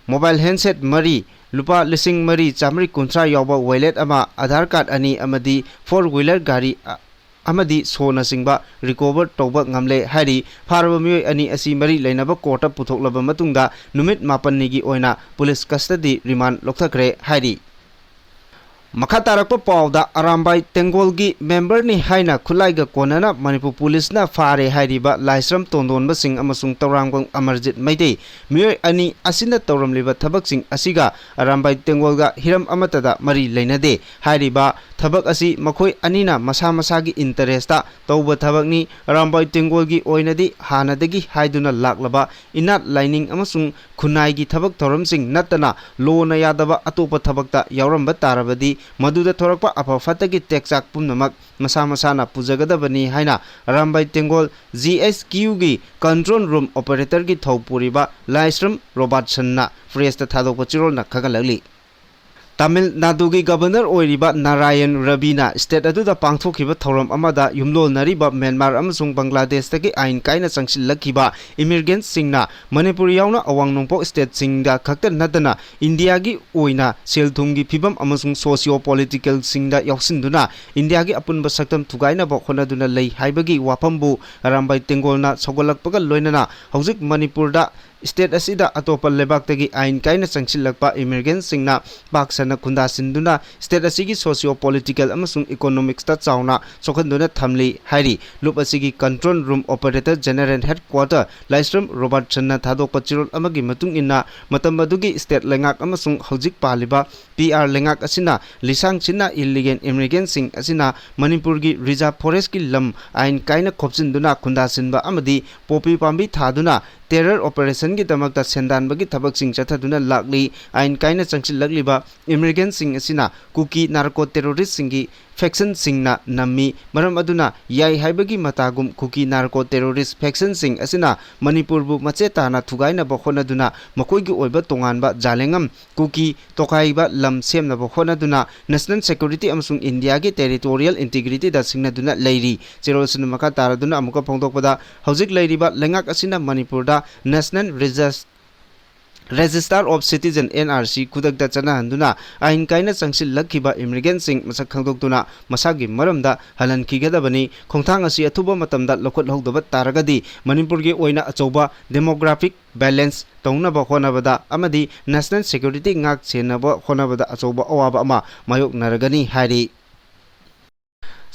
mobile handset ꯃꯔꯤ, ꯂꯨꯄꯥ ꯂꯤꯁꯤꯡ ꯃꯔꯤ ꯆꯥꯃꯔꯤ ꯀꯨꯟꯊ꯭ꯔꯥ ꯌꯥꯎꯕ wallet ꯑꯃ, Aadhaar card ꯑꯅꯤ ꯑꯃꯗꯤ four wheeler ꯒꯥꯔꯤ ꯑ-, ꯑꯃꯗꯤ ꯁꯣꯅꯆꯤꯡꯕ recover ꯇꯧꯕ ꯉꯝꯂꯦ ꯍꯥꯏꯔꯤ꯫ ꯐꯥꯔꯕ ꯃꯤꯑꯣꯏ ꯑꯅꯤ ꯑꯁꯤ ꯃꯔꯤ ꯂꯩꯅꯕ courtꯇ ꯄꯨꯊꯣꯛꯂꯕ ꯃꯇꯨꯡꯗ ꯅꯨꯃꯤꯠ ꯃꯥꯄꯟꯅꯤꯒꯤ ꯑꯣꯏꯅ police custody remand ꯂꯧꯊꯈ꯭ꯔꯦ ꯍꯥꯏꯔꯤ꯫ ꯃꯈꯥ ꯇꯥꯔꯛꯄ ꯄꯥꯎꯗ, ꯑꯔꯥꯝꯕꯥꯏ ꯇꯦꯡꯒꯣꯜꯒꯤ memberꯅꯤ ꯍꯥꯏꯅ ꯈꯨꯠꯂꯥꯏꯒ ꯀꯣꯟꯅꯅ ꯃꯅꯤꯄꯨꯔ ꯄꯨꯂꯤꯁꯅ ꯐꯥꯔꯦ ꯍꯥꯏꯔꯤꯕ ꯂꯥꯏꯁ꯭ꯔꯝ ꯇꯣꯟꯗꯣꯟꯕ ꯁꯤꯡ ꯑꯃꯁꯨꯡ ꯇꯧꯔꯥꯡꯕꯝ ꯑꯃꯔꯖꯤꯠ ꯃꯩꯇꯩ ꯃꯤꯑꯣꯏ ꯑꯅꯤ ꯑꯁꯤꯅ ꯇꯧꯔꯝꯂꯤꯕ ꯊꯕꯛꯁꯤꯡ ꯑꯁꯤꯒ ꯑꯔꯥꯝꯕꯥꯏ ꯇꯦꯡꯒꯣꯜꯒ ꯍꯤꯔꯝ ꯑꯃꯠꯇꯗ ꯃꯔꯤ ꯂꯩꯅꯗꯦ꯫ ꯍꯥꯏꯔꯤꯕ ꯊꯕꯛ ꯑꯁꯤ ꯃꯈꯣꯏ ꯑꯅꯤꯅ ꯃꯁꯥ ꯃꯁꯥꯒꯤ interest ꯇꯧꯕ ꯊꯕꯛꯅꯤ꯫ ꯑꯔꯥꯝꯕꯥꯏ ꯇꯦꯡꯒꯣꯜꯒꯤ ꯑꯣꯏꯅꯗꯤ ꯍꯥꯟꯅꯗꯒꯤ ꯍꯥꯏꯗꯨꯅ ꯂꯥꯛꯂꯕ ꯏꯅꯥꯠ ꯂꯥꯏꯅꯤꯡ ꯑꯃꯁꯨꯡ ꯈꯨꯟꯅꯥꯏꯒꯤ ꯊꯕꯛ ꯊꯧꯔꯝꯁꯤꯡ ꯅꯠꯇꯅ ꯂꯣꯅ ꯌꯥꯗꯕ ꯑꯇꯣꯞꯄ ꯊꯕꯛꯇ ꯌꯥꯎꯔꯝꯕ ꯇꯥꯔꯕꯗꯤ ꯃꯗꯨꯗ ꯊꯣꯔꯛꯄ ꯑꯐ ꯐꯠꯇꯒꯤ ꯇꯦꯛꯆꯥꯛ ꯄꯨꯝꯅꯃꯛ ꯃꯁꯥ ꯃꯁꯥꯅ ꯄꯨꯖꯒꯗꯕꯅꯤ ꯍꯥꯏꯅ ꯑꯔꯥꯝꯕꯥꯏ ꯇꯦꯡꯒꯣꯜ G H Q ꯒꯤ control room operator ꯒꯤ ꯊꯧ ꯄꯨꯔꯤꯕ ꯂꯥꯏꯁ꯭ꯔꯝ ꯔꯣꯕꯥꯔꯠꯁꯟꯅ press ꯇ ꯊꯥꯗꯣꯛꯄ ꯆꯤꯔꯣꯜꯅ ꯈꯪꯍꯜꯂꯛꯂꯤ꯫ ꯇꯥꯃꯤꯜ ꯅꯥꯗꯨꯒꯤ governor ꯑꯣꯏꯔꯤꯕ ꯅꯥꯔꯥꯌꯟ ꯔꯕꯤꯅ state ꯑꯗꯨꯗ ꯄꯥꯡꯊꯣꯛꯈꯤꯕ ꯊꯧꯔꯝ ꯑꯃꯗ ꯌꯨꯝꯂꯣꯟꯅꯔꯤꯕ ꯃ꯭ꯌꯥꯟꯃꯥꯔ ꯑꯃꯁꯨꯡ ꯕꯪꯒ꯭ꯂꯥꯗꯦꯁꯇꯒꯤ ꯑꯥꯏꯟ ꯀꯥꯏꯅ ꯆꯪꯁꯤꯜꯂꯛꯈꯤꯕ immigrant ꯁꯤꯡꯅ ꯃꯅꯤꯄꯨꯔ ꯌꯥꯎꯅ ꯑꯋꯥꯡ ꯅꯣꯡꯄꯣꯛ state ꯁꯤꯡꯗ ꯈꯛꯇ ꯅꯠꯇꯅ ꯏꯟꯗꯤꯌꯥꯒꯤ ꯑꯣꯏꯅ ꯁꯦꯜ ꯊꯨꯝꯒꯤ ꯐꯤꯕꯝ ꯑꯃꯁꯨꯡ socio political ꯁꯤꯡꯗ ꯌꯥꯎꯁꯤꯟꯗꯨꯅ ꯏꯟꯗꯤꯌꯥꯒꯤ ꯑꯄꯨꯟꯕ ꯁꯛꯇꯝ ꯊꯨꯒꯥꯏꯅꯕ ꯍꯣꯠꯅꯗꯨꯅ ꯂꯩ ꯍꯥꯏꯕꯒꯤ ꯋꯥꯐꯝꯕꯨ ꯑꯔꯥꯝꯕꯥꯏ ꯇꯦꯡꯒꯣꯜꯅ ꯁꯧꯒꯠꯂꯛꯄꯒ ꯂꯣꯏꯅꯅ ꯍꯧꯖꯤꯛ ꯃꯅꯤꯄꯨꯔꯗ state ꯑꯁꯤꯗ ꯑꯇꯣꯞꯄ ꯂꯩꯕꯥꯛꯇꯒꯤ ꯑꯥꯏꯟ ꯀꯥꯏꯅ ꯆꯪꯁꯤꯜꯂꯛꯄ immigrant ꯁꯤꯡꯅ ꯄꯥꯛ ꯁꯟꯅ ꯈꯨꯟꯗꯥꯁꯤꯟꯗꯨꯅ state ꯑꯁꯤꯒꯤ socio political ꯑꯃꯁꯨꯡ economics ꯇ ꯆꯥꯎꯅ ꯁꯣꯛꯍꯟꯗꯨꯅ ꯊꯝꯂꯤ ꯍꯥꯏꯔꯤ꯫ ꯂꯨꯞ ꯑꯁꯤꯒꯤ control room operator general headquarter ꯂꯥꯏꯁ꯭ꯔꯝ ꯔꯣꯕꯥꯔꯠꯁꯟꯅ ꯊꯥꯗꯣꯛꯄ ꯆꯤꯔꯣꯜ ꯑꯃꯒꯤ ꯃꯇꯨꯡ ꯏꯟꯅ, ꯃꯇꯝ ꯑꯗꯨꯒꯤ state ꯂꯩꯉꯥꯛ ꯑꯃꯁꯨꯡ ꯍꯧꯖꯤꯛ ꯄꯥꯜꯂꯤꯕ P R ꯂꯩꯉꯥꯛ ꯑꯁꯤꯅ ꯂꯤꯁꯥꯡ ꯁꯤꯠꯅ illegal immigrant ꯁꯤꯡ ꯑꯁꯤꯅ ꯃꯅꯤꯄꯨꯔꯒꯤ reserve forest ꯀꯤ ꯂꯝ ꯑꯥꯏꯟ ꯀꯥꯏꯅ ꯈꯣꯞꯆꯤꯟꯗꯨꯅ ꯈꯨꯟꯗꯥꯁꯤꯟꯕ ꯑꯃꯗꯤ ꯄꯣꯄꯤ ꯄꯥꯝꯕꯤ ꯊꯥꯗꯨꯅ terror operation ꯒꯤꯗꯃꯛꯇ ꯁꯦꯟꯗꯥꯟꯕꯒꯤ ꯊꯕꯛꯁꯤꯡ ꯆꯠꯊꯗꯨꯅ ꯂꯥꯛꯂꯤ꯫ ꯑꯥꯏꯟ ꯀꯥꯏꯅ ꯆꯪꯁꯤꯜꯂꯛꯂꯤꯕ immigrant ꯁꯤꯡ ꯑꯁꯤꯅ ꯀꯨꯀꯤ narco terrorist ꯁꯤꯡꯒꯤ faction ꯁꯤꯡꯅ ꯅꯝꯃꯤ꯫ ꯃꯔꯝ ꯑꯗꯨꯅ ꯌꯥꯏ ꯍꯥꯏꯕꯒꯤ ꯃꯇꯥꯒꯨꯝ ꯀꯨꯀꯤ narco terrorist faction ꯁꯤꯡ ꯑꯁꯤꯅ ꯃꯅꯤꯄꯨꯔꯕꯨ ꯃꯆꯦ ꯇꯥꯅ ꯊꯨꯒꯥꯏꯅꯕ ꯍꯣꯠꯅꯗꯨꯅ ꯃꯈꯣꯏꯒꯤ ꯑꯣꯏꯕ ꯇꯣꯉꯥꯟꯕ ꯖꯥꯂꯦꯡꯉꯝ ꯀꯨꯀꯤ ꯇꯣꯈꯥꯏꯕ ꯂꯝ ꯁꯦꯝꯅꯕ ꯍꯣꯠꯅꯗꯨꯅ national security ꯑꯃꯁꯨꯡ ꯏꯟꯗꯤꯌꯥꯒꯤ territorial integrity ꯗ ꯁꯤꯡꯅꯗꯨꯅ ꯂꯩꯔꯤ꯫ ꯆꯦꯔꯣꯜꯁꯤꯅ ꯃꯈꯥ ꯇꯥꯔꯗꯨꯅ ꯑꯃꯨꯛꯀ ꯐꯣꯡꯗꯣꯛꯄꯗ, ꯍꯧꯖꯤꯛ ꯂꯩꯔꯤꯕ ꯂꯩꯉꯥꯛ ꯑꯁꯤꯅ ꯃꯅꯤꯄꯨꯔꯗ National Regis-, Register of Citizen, N R C, ꯈꯨꯗꯛꯇ ꯆꯠꯅꯍꯟꯗꯨꯅ ꯑꯥꯏꯟ ꯀꯥꯏꯅ ꯆꯪꯁꯤꯜꯂꯛꯈꯤꯕ immigrant ꯁꯤꯡ ꯃꯁꯛ ꯈꯪꯗꯣꯛꯇꯨꯅ ꯃꯁꯥꯒꯤ ꯃꯔꯝꯗ ꯍꯜꯍꯟꯈꯤꯒꯗꯕꯅꯤ꯫ ꯈꯣꯡꯊꯥꯡ ꯑꯁꯤ ꯑꯊꯨꯕ ꯃꯇꯝꯗ ꯂꯧꯈꯠꯍꯧꯗꯕ ꯇꯥꯔꯒꯗꯤ ꯃꯅꯤꯄꯨꯔꯒꯤ ꯑꯣꯏꯅ ꯑꯆꯧꯕ demographic balance ꯇꯧꯅꯕ ꯍꯣꯠꯅꯕꯗ ꯑꯃꯗꯤ national security ꯉꯥꯛ ꯁꯦꯟꯅꯕ ꯍꯣꯠꯅꯕꯗ ꯑꯆꯧꯕ ꯑꯋꯥꯕ ꯑꯃ ꯃꯥꯌꯣꯛꯅꯔꯒꯅꯤ ꯍꯥꯏꯔꯤ꯫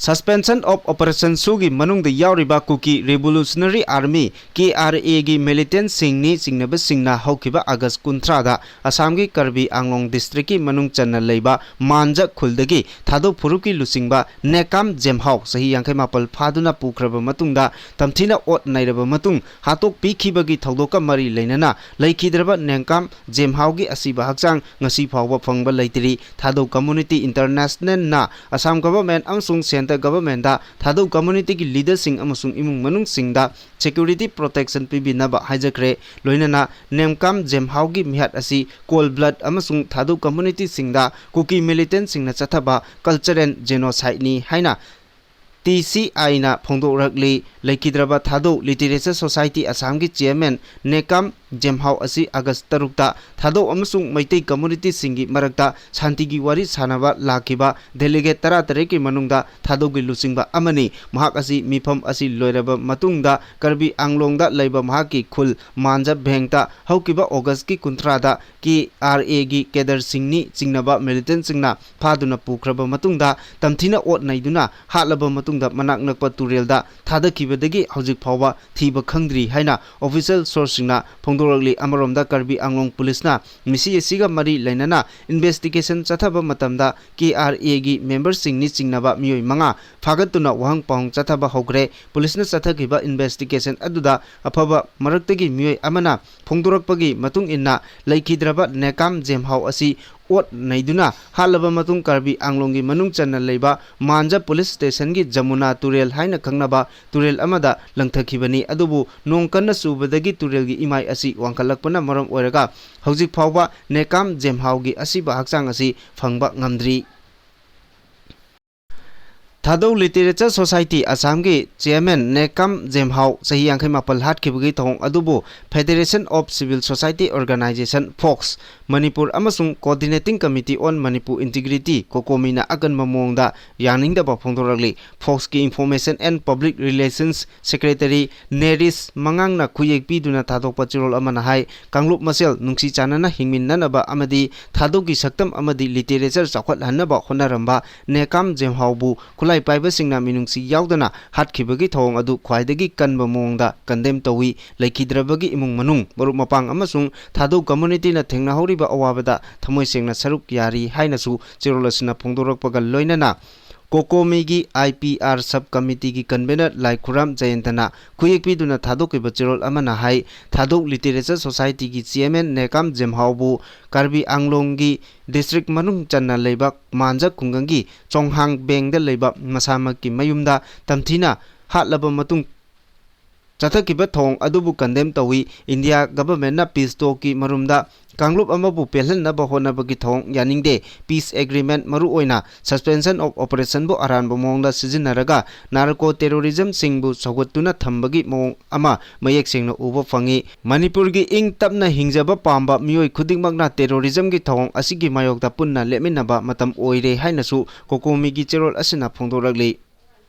Suspension of Operation ꯁꯨꯒꯤ ꯃꯅꯨꯡꯗ ꯌꯥꯎꯔꯤꯕ Kuki Revolutionary Army, K R A ꯒꯤ militantꯁꯤꯡꯅꯤ ꯆꯤꯡꯅꯕꯁꯤꯡꯅ ꯍꯧꯈꯤꯕ ꯑꯥꯒꯁ ꯀꯨꯟꯊ꯭ꯔꯥꯗ ꯑꯁꯥꯝꯒꯤ ꯀꯔꯕꯤ ꯑꯪꯂꯣꯡ districtꯀꯤ ꯃꯅꯨꯡ ꯆꯟꯅ ꯂꯩꯕ ꯃꯥꯟꯖ ꯈꯨꯜꯗꯒꯤ ꯊꯥꯗꯧ ꯐꯨꯔꯨꯞꯀꯤ ꯂꯨꯆꯤꯡꯕ ꯅꯦꯀꯥꯝ ꯖꯦꯝꯍꯥꯎ, ꯆꯍꯤ ꯌꯥꯡꯈꯩ ꯃꯥꯄꯜ ꯐꯥꯗꯨꯅ ꯄꯨꯈ꯭ꯔꯕ ꯃꯇꯨꯡꯗ, ꯇꯝꯊꯤꯅ ꯑꯣꯠ ꯅꯩꯔꯕ ꯃꯇꯨꯡ ꯍꯥꯠꯇꯣꯛꯄꯤꯈꯤꯕꯒꯤ ꯊꯧꯗꯣꯛꯀ ꯃꯔꯤ ꯂꯩꯅꯅ ꯂꯩꯈꯤꯗ꯭ꯔꯕ ꯅꯦꯀꯥꯝ ꯖꯦꯝꯍꯥꯎꯒꯤ ꯑꯁꯤꯕ ꯍꯛꯆꯥꯡ ꯉꯁꯤ ꯐꯥꯎꯕ ꯐꯪꯕ ꯂꯩꯇ꯭ꯔꯤ꯫ ꯊꯥꯗꯧ Community Internationalꯅ ꯑꯁꯥꯝ government ꯑꯃꯁꯨꯡ centre governmentꯇ ꯊꯥꯗꯧ communityꯒꯤ leaderꯁꯤꯡ ꯑꯃꯁꯨꯡ ꯏꯃꯨꯡ ꯃꯅꯨꯡꯁꯤꯡꯗ security protection ꯄꯤꯕꯤꯅꯕ ꯍꯥꯏꯖꯈ꯭ꯔꯦ꯫ ꯂꯣꯏꯅꯅ ꯅꯦꯀꯥꯝ ꯖꯦꯝꯍꯥꯎꯒꯤ ꯃꯤꯍꯥꯠ ꯑꯁꯤ cold blood ꯑꯃꯁꯨꯡ ꯊꯥꯗꯧ communityꯁꯤꯡꯗ Kuki militantꯁꯤꯡꯅ ꯆꯠꯊꯕ cultural genocideꯅꯤ ꯍꯥꯏꯅ T C Iꯅ ꯐꯣꯡꯗꯣꯛꯂꯛꯂꯤ꯫ ꯂꯩꯈꯤꯗ꯭ꯔꯕ ꯊꯥꯗꯧ Literature Society ꯑꯁꯥꯝꯒꯤ chairman ꯅꯦꯀꯥꯝ ꯖꯦꯝꯍꯥꯎ ꯑꯁꯤ ꯑꯥꯒꯁ ꯇꯔꯨꯛꯇ ꯊꯥꯗꯧ ꯑꯃꯁꯨꯡ ꯃꯩꯇꯩ communityꯁꯤꯡꯒꯤ ꯃꯔꯛꯇ ꯁꯥꯟꯇꯤꯒꯤ ꯋꯥꯔꯤ ꯁꯥꯅꯕ ꯂꯥꯛꯈꯤꯕ delegate ꯇꯔꯥꯇꯔꯦꯠꯀꯤ ꯃꯅꯨꯡꯗ ꯊꯥꯗꯧꯒꯤ ꯂꯨꯆꯤꯡꯕ ꯑꯃꯅꯤ꯫ ꯃꯍꯥꯛ ꯑꯁꯤ ꯃꯤꯐꯝ ꯑꯁꯤ ꯂꯣꯏꯔꯕ ꯃꯇꯨꯡꯗ ꯀꯔꯕꯤ ꯑꯪꯂꯣꯡꯗ ꯂꯩꯕ ꯃꯍꯥꯛꯀꯤ ꯈꯨꯜ ꯃꯥꯟꯖ ꯚꯦꯡꯇ ꯍꯧꯈꯤꯕ ꯑꯣꯒꯁꯀꯤ ꯀꯨꯟꯊ꯭ꯔꯥꯗ K R Aꯒꯤ cadreꯁꯤꯡꯅꯤ ꯆꯤꯡꯅꯕ militantꯁꯤꯡꯅ ꯐꯥꯗꯨꯅ ꯄꯨꯈ꯭ꯔꯕ ꯃꯇꯨꯡꯗ, ꯇꯝꯊꯤꯅ ꯑꯣꯠ ꯅꯩꯗꯨꯅ ꯍꯥꯠꯂꯕ ꯃꯇꯨꯡꯗ ꯃꯅꯥꯛ ꯅꯛꯄ ꯇꯨꯔꯦꯜꯗ ꯊꯥꯗꯈꯤꯕꯗꯒꯤ ꯍꯧꯖꯤꯛ ꯐꯥꯎꯕ ꯊꯤꯕ ꯈꯪꯗ꯭ꯔꯤ ꯍꯥꯏꯅ official sourceꯁꯤꯡꯅ ꯐꯣꯡꯗꯣꯔꯛꯂꯤ꯫ ꯑꯃꯔꯣꯝꯗ ꯀꯔꯕꯤ ꯑꯪꯂꯣꯡ ꯄꯨꯂꯤꯁꯅ ꯃꯤꯁꯤ ꯑꯁꯤꯒ ꯃꯔꯤ ꯂꯩꯅꯅ investigation ꯆꯠꯊꯕ ꯃꯇꯝꯗ K R Aꯒꯤ memberꯁꯤꯡꯅꯤ ꯆꯤꯡꯅꯕ ꯃꯤꯑꯣꯏ ꯃꯉꯥ ꯐꯥꯒꯠꯇꯨꯅ ꯋꯥꯍꯪ ꯄꯥꯎꯍꯪ ꯆꯠꯊꯕ ꯍꯧꯈ꯭ꯔꯦ꯫ ꯄꯨꯂꯤꯁꯅ ꯆꯠꯊꯈꯤꯕ investigation ꯑꯗꯨꯗ ꯑꯐꯕ ꯃꯔꯛꯇꯒꯤ ꯃꯤꯑꯣꯏ ꯑꯃꯅ ꯐꯣꯡꯗꯣꯔꯛꯄꯒꯤ ꯃꯇꯨꯡ ꯏꯟꯅ, ꯂꯩꯈꯤꯗ꯭ꯔꯕ ꯅꯦꯀꯥꯝ ꯖꯦꯝꯍꯥꯎ ꯑꯁꯤ ꯑꯣꯠ ꯅꯩꯗꯨꯅ ꯍꯥꯠꯂꯕ ꯃꯇꯨꯡ ꯀꯔꯕꯤ ꯑꯪꯂꯣꯡꯒꯤ ꯃꯅꯨꯡ ꯆꯟꯅ ꯂꯩꯕ ꯃꯥꯟꯖ police stationꯒꯤ ꯖꯃꯨꯅꯥ ꯇꯨꯔꯦꯜ ꯍꯥꯏꯅ ꯈꯪꯅꯕ ꯇꯨꯔꯦꯜ ꯑꯃꯗ ꯂꯪꯊꯈꯤꯕꯅꯤ꯫ ꯑꯗꯨꯕꯨ ꯅꯣꯡ ꯀꯟꯅ ꯆꯨꯕꯗꯒꯤ ꯇꯨꯔꯦꯜꯒꯤ ꯏꯃꯥꯏ ꯑꯁꯤ ꯋꯥꯡꯈꯠꯂꯛꯄꯅ ꯃꯔꯝ ꯑꯣꯏꯔꯒ ꯍꯧꯖꯤꯛ ꯐꯥꯎꯕ ꯅꯦꯀꯥꯝ ꯖꯦꯝꯍꯥꯎꯒꯤ ꯑꯁꯤꯕ ꯍꯛꯆꯥꯡ ꯑꯁꯤ ꯐꯪꯕ ꯉꯝꯗ꯭ꯔꯤ꯫ ꯊꯥꯗꯧ Literature Society ꯑꯁꯥꯝꯒꯤ chairman ꯅꯦꯀꯥꯝ ꯖꯦꯝꯍꯥꯎ ꯆꯍꯤ ꯌꯥꯡꯈꯩ ꯃꯥꯄꯜ ꯍꯥꯠꯈꯤꯕꯒꯤ ꯊꯧꯑꯣꯡ ꯑꯗꯨꯕꯨ Federation of Civil Society Organisation, fox, Manipur ꯑꯃꯁꯨꯡ Coordinating Committee on Manipur Integrity, ꯀꯣꯀꯣꯃꯤꯅ ꯑꯀꯟꯕ ꯃꯑꯣꯡꯗ ꯌꯥꯅꯤꯡꯗꯕ ꯐꯣꯡꯗꯣꯔꯛꯂꯤ꯫ ꯐꯣꯛꯁꯀꯤ Information and Public Relations Secretary ꯅꯦꯔꯤꯁ ꯃꯉꯥꯡꯅ ꯈꯨꯌꯦꯛ ꯄꯤꯗꯨꯅ ꯊꯥꯗꯣꯛꯄ ꯆꯦꯔꯣꯜ ꯑꯃꯅ ꯍꯥꯏ, ꯀꯥꯡꯂꯨꯞ ꯃꯁꯦꯜ ꯅꯨꯡꯁꯤ ꯆꯥꯟꯅꯅ ꯍꯤꯡꯃꯤꯟꯅꯅꯕ ꯑꯃꯗꯤ ꯊꯥꯗꯧꯒꯤ ꯁꯛꯇꯝ ꯑꯃꯗꯤ literature ꯆꯥꯎꯈꯠꯍꯟꯅꯕ ꯍꯣꯠꯅꯔꯝꯕ ꯅꯦꯀꯥꯝ ꯖꯦꯝꯍꯥꯎꯕꯨ ꯏꯄꯥꯏ ꯄꯥꯏꯕꯁꯤꯡꯅ ꯃꯤꯅꯨꯡꯁꯤ ꯌꯥꯎꯗꯅ ꯍꯥꯠꯈꯤꯕꯒꯤ ꯊꯧꯑꯣꯡ ꯑꯗꯨ ꯈ꯭ꯋꯥꯏꯗꯒꯤ ꯀꯟꯕ ꯃꯑꯣꯡꯗ ꯀꯟꯗꯦꯝ ꯇꯧꯏ꯫ ꯂꯩꯈꯤꯗ꯭ꯔꯕꯒꯤ ꯏꯃꯨꯡ ꯃꯅꯨꯡ, ꯃꯔꯨꯞ ꯃꯄꯥꯡ ꯑꯃꯁꯨꯡ ꯊꯥꯗꯧ ꯀꯝꯃꯨꯅꯤꯇꯤꯅ ꯊꯦꯡꯅꯍꯧꯔꯤꯕ ꯑꯋꯥꯕꯗ ꯊꯃꯣꯏ ꯁꯦꯡꯅ ꯁꯔꯨꯛ ꯌꯥꯔꯤ ꯍꯥꯏꯅꯁꯨ ꯆꯦꯔꯣꯜ ꯑꯁꯤꯅ ꯐꯣꯡꯗꯣꯔꯛꯄꯒ ꯂꯣꯏꯅꯅ ꯀꯣꯀꯣꯃꯤꯒꯤ ꯑꯥꯏ ꯄꯤ ꯑꯥꯔ ꯁꯕ ꯀꯃꯤꯇꯤꯒꯤ ꯀꯟꯚꯦꯅꯔ ꯂꯥꯏꯈꯨꯔꯥꯝ ꯖꯌꯟꯇꯅ ꯈꯨꯌꯦꯛ ꯄꯤꯗꯨꯅ ꯊꯥꯗꯣꯛꯈꯤꯕ ꯆꯦꯔꯣꯜ ꯑꯃꯅ ꯍꯥꯏ, ꯊꯥꯗꯧ ꯂꯤꯇꯔꯦꯆꯔ ꯁꯣꯁꯥꯏꯇꯤꯒꯤ ꯆꯤꯌꯔꯃꯦꯟ ꯅꯦꯀꯥꯝ ꯖꯦꯝꯍꯥꯎꯕꯨ ꯀꯥꯔꯕꯤ ꯑꯥꯡꯂꯣꯡꯒꯤ ꯗꯤꯁꯇ꯭ꯔꯤꯛ ꯃꯅꯨꯡ ꯆꯟꯅ ꯂꯩꯕ ꯃꯥꯟꯖ ꯈꯨꯡꯒꯪꯒꯤ ꯆꯣꯡꯍꯥꯡ ꯕꯦꯡꯗ ꯂꯩꯕ ꯃꯁꯥꯃꯛꯀꯤ ꯃꯌꯨꯝꯗ ꯇꯝꯊꯤꯅ ꯍꯥꯠꯂꯕ ꯃꯇꯨꯡ ꯆꯠꯊꯈꯤꯕ ꯊꯧꯑꯣꯡ ꯑꯗꯨꯕꯨ ꯀꯟꯗꯦꯝ ꯇꯧꯏ꯫ ꯏꯟꯗꯤꯌꯥ ꯒꯚꯔꯟꯃꯦꯟꯠꯅ ꯄꯤꯁ ꯇꯣꯛꯀꯤ ꯃꯔꯨꯝꯗ ꯀꯥꯡꯂꯨꯞ ꯑꯃꯕꯨ ꯄꯦꯜꯍꯟꯅꯕ ꯍꯣꯠꯅꯕꯒꯤ ꯊꯧꯑꯣꯡ ꯌꯥꯅꯤꯡꯗꯦ꯫ ꯄꯤꯁ ꯑꯦꯒ꯭ꯔꯤꯃꯦꯟꯠ, ꯃꯔꯨꯑꯣꯏꯅ ꯁꯁꯄꯦꯟꯁꯟ ꯑꯣꯐ ꯑꯣꯄꯔꯦꯁꯟꯕꯨ ꯑꯔꯥꯟꯕ ꯃꯑꯣꯡꯗ ꯁꯤꯖꯤꯟꯅꯔꯒ ꯅꯥꯔꯀꯣ ꯇꯦꯔꯣꯔꯤꯖꯝꯁꯤꯡꯕꯨ ꯁꯧꯒꯠꯇꯨꯅ ꯊꯝꯕꯒꯤ ꯃꯑꯣꯡ ꯑꯃ ꯃꯌꯦꯛ ꯁꯦꯡꯅ ꯎꯕ ꯐꯪꯏ꯫ ꯃꯅꯤꯄꯨꯔꯒꯤ ꯏꯪ ꯇꯞꯅ ꯍꯤꯡꯖꯕ ꯄꯥꯝꯕ ꯃꯤꯑꯣꯏ ꯈꯨꯗꯤꯡꯃꯛꯅ ꯇꯦꯔꯣꯔꯤꯖꯝꯒꯤ ꯊꯧꯑꯣꯡ ꯑꯁꯤꯒꯤ ꯃꯥꯌꯣꯛꯇ ꯄꯨꯟꯅ ꯂꯦꯞꯃꯤꯟꯅꯕ ꯃꯇꯝ ꯑꯣꯏꯔꯦ ꯍꯥꯏꯅꯁꯨ ꯀꯣꯀꯣꯃꯤꯒꯤ ꯆꯦꯔꯣꯜ ꯑꯁꯤꯅ ꯐꯣꯡꯗꯣꯔꯛꯂꯤ꯫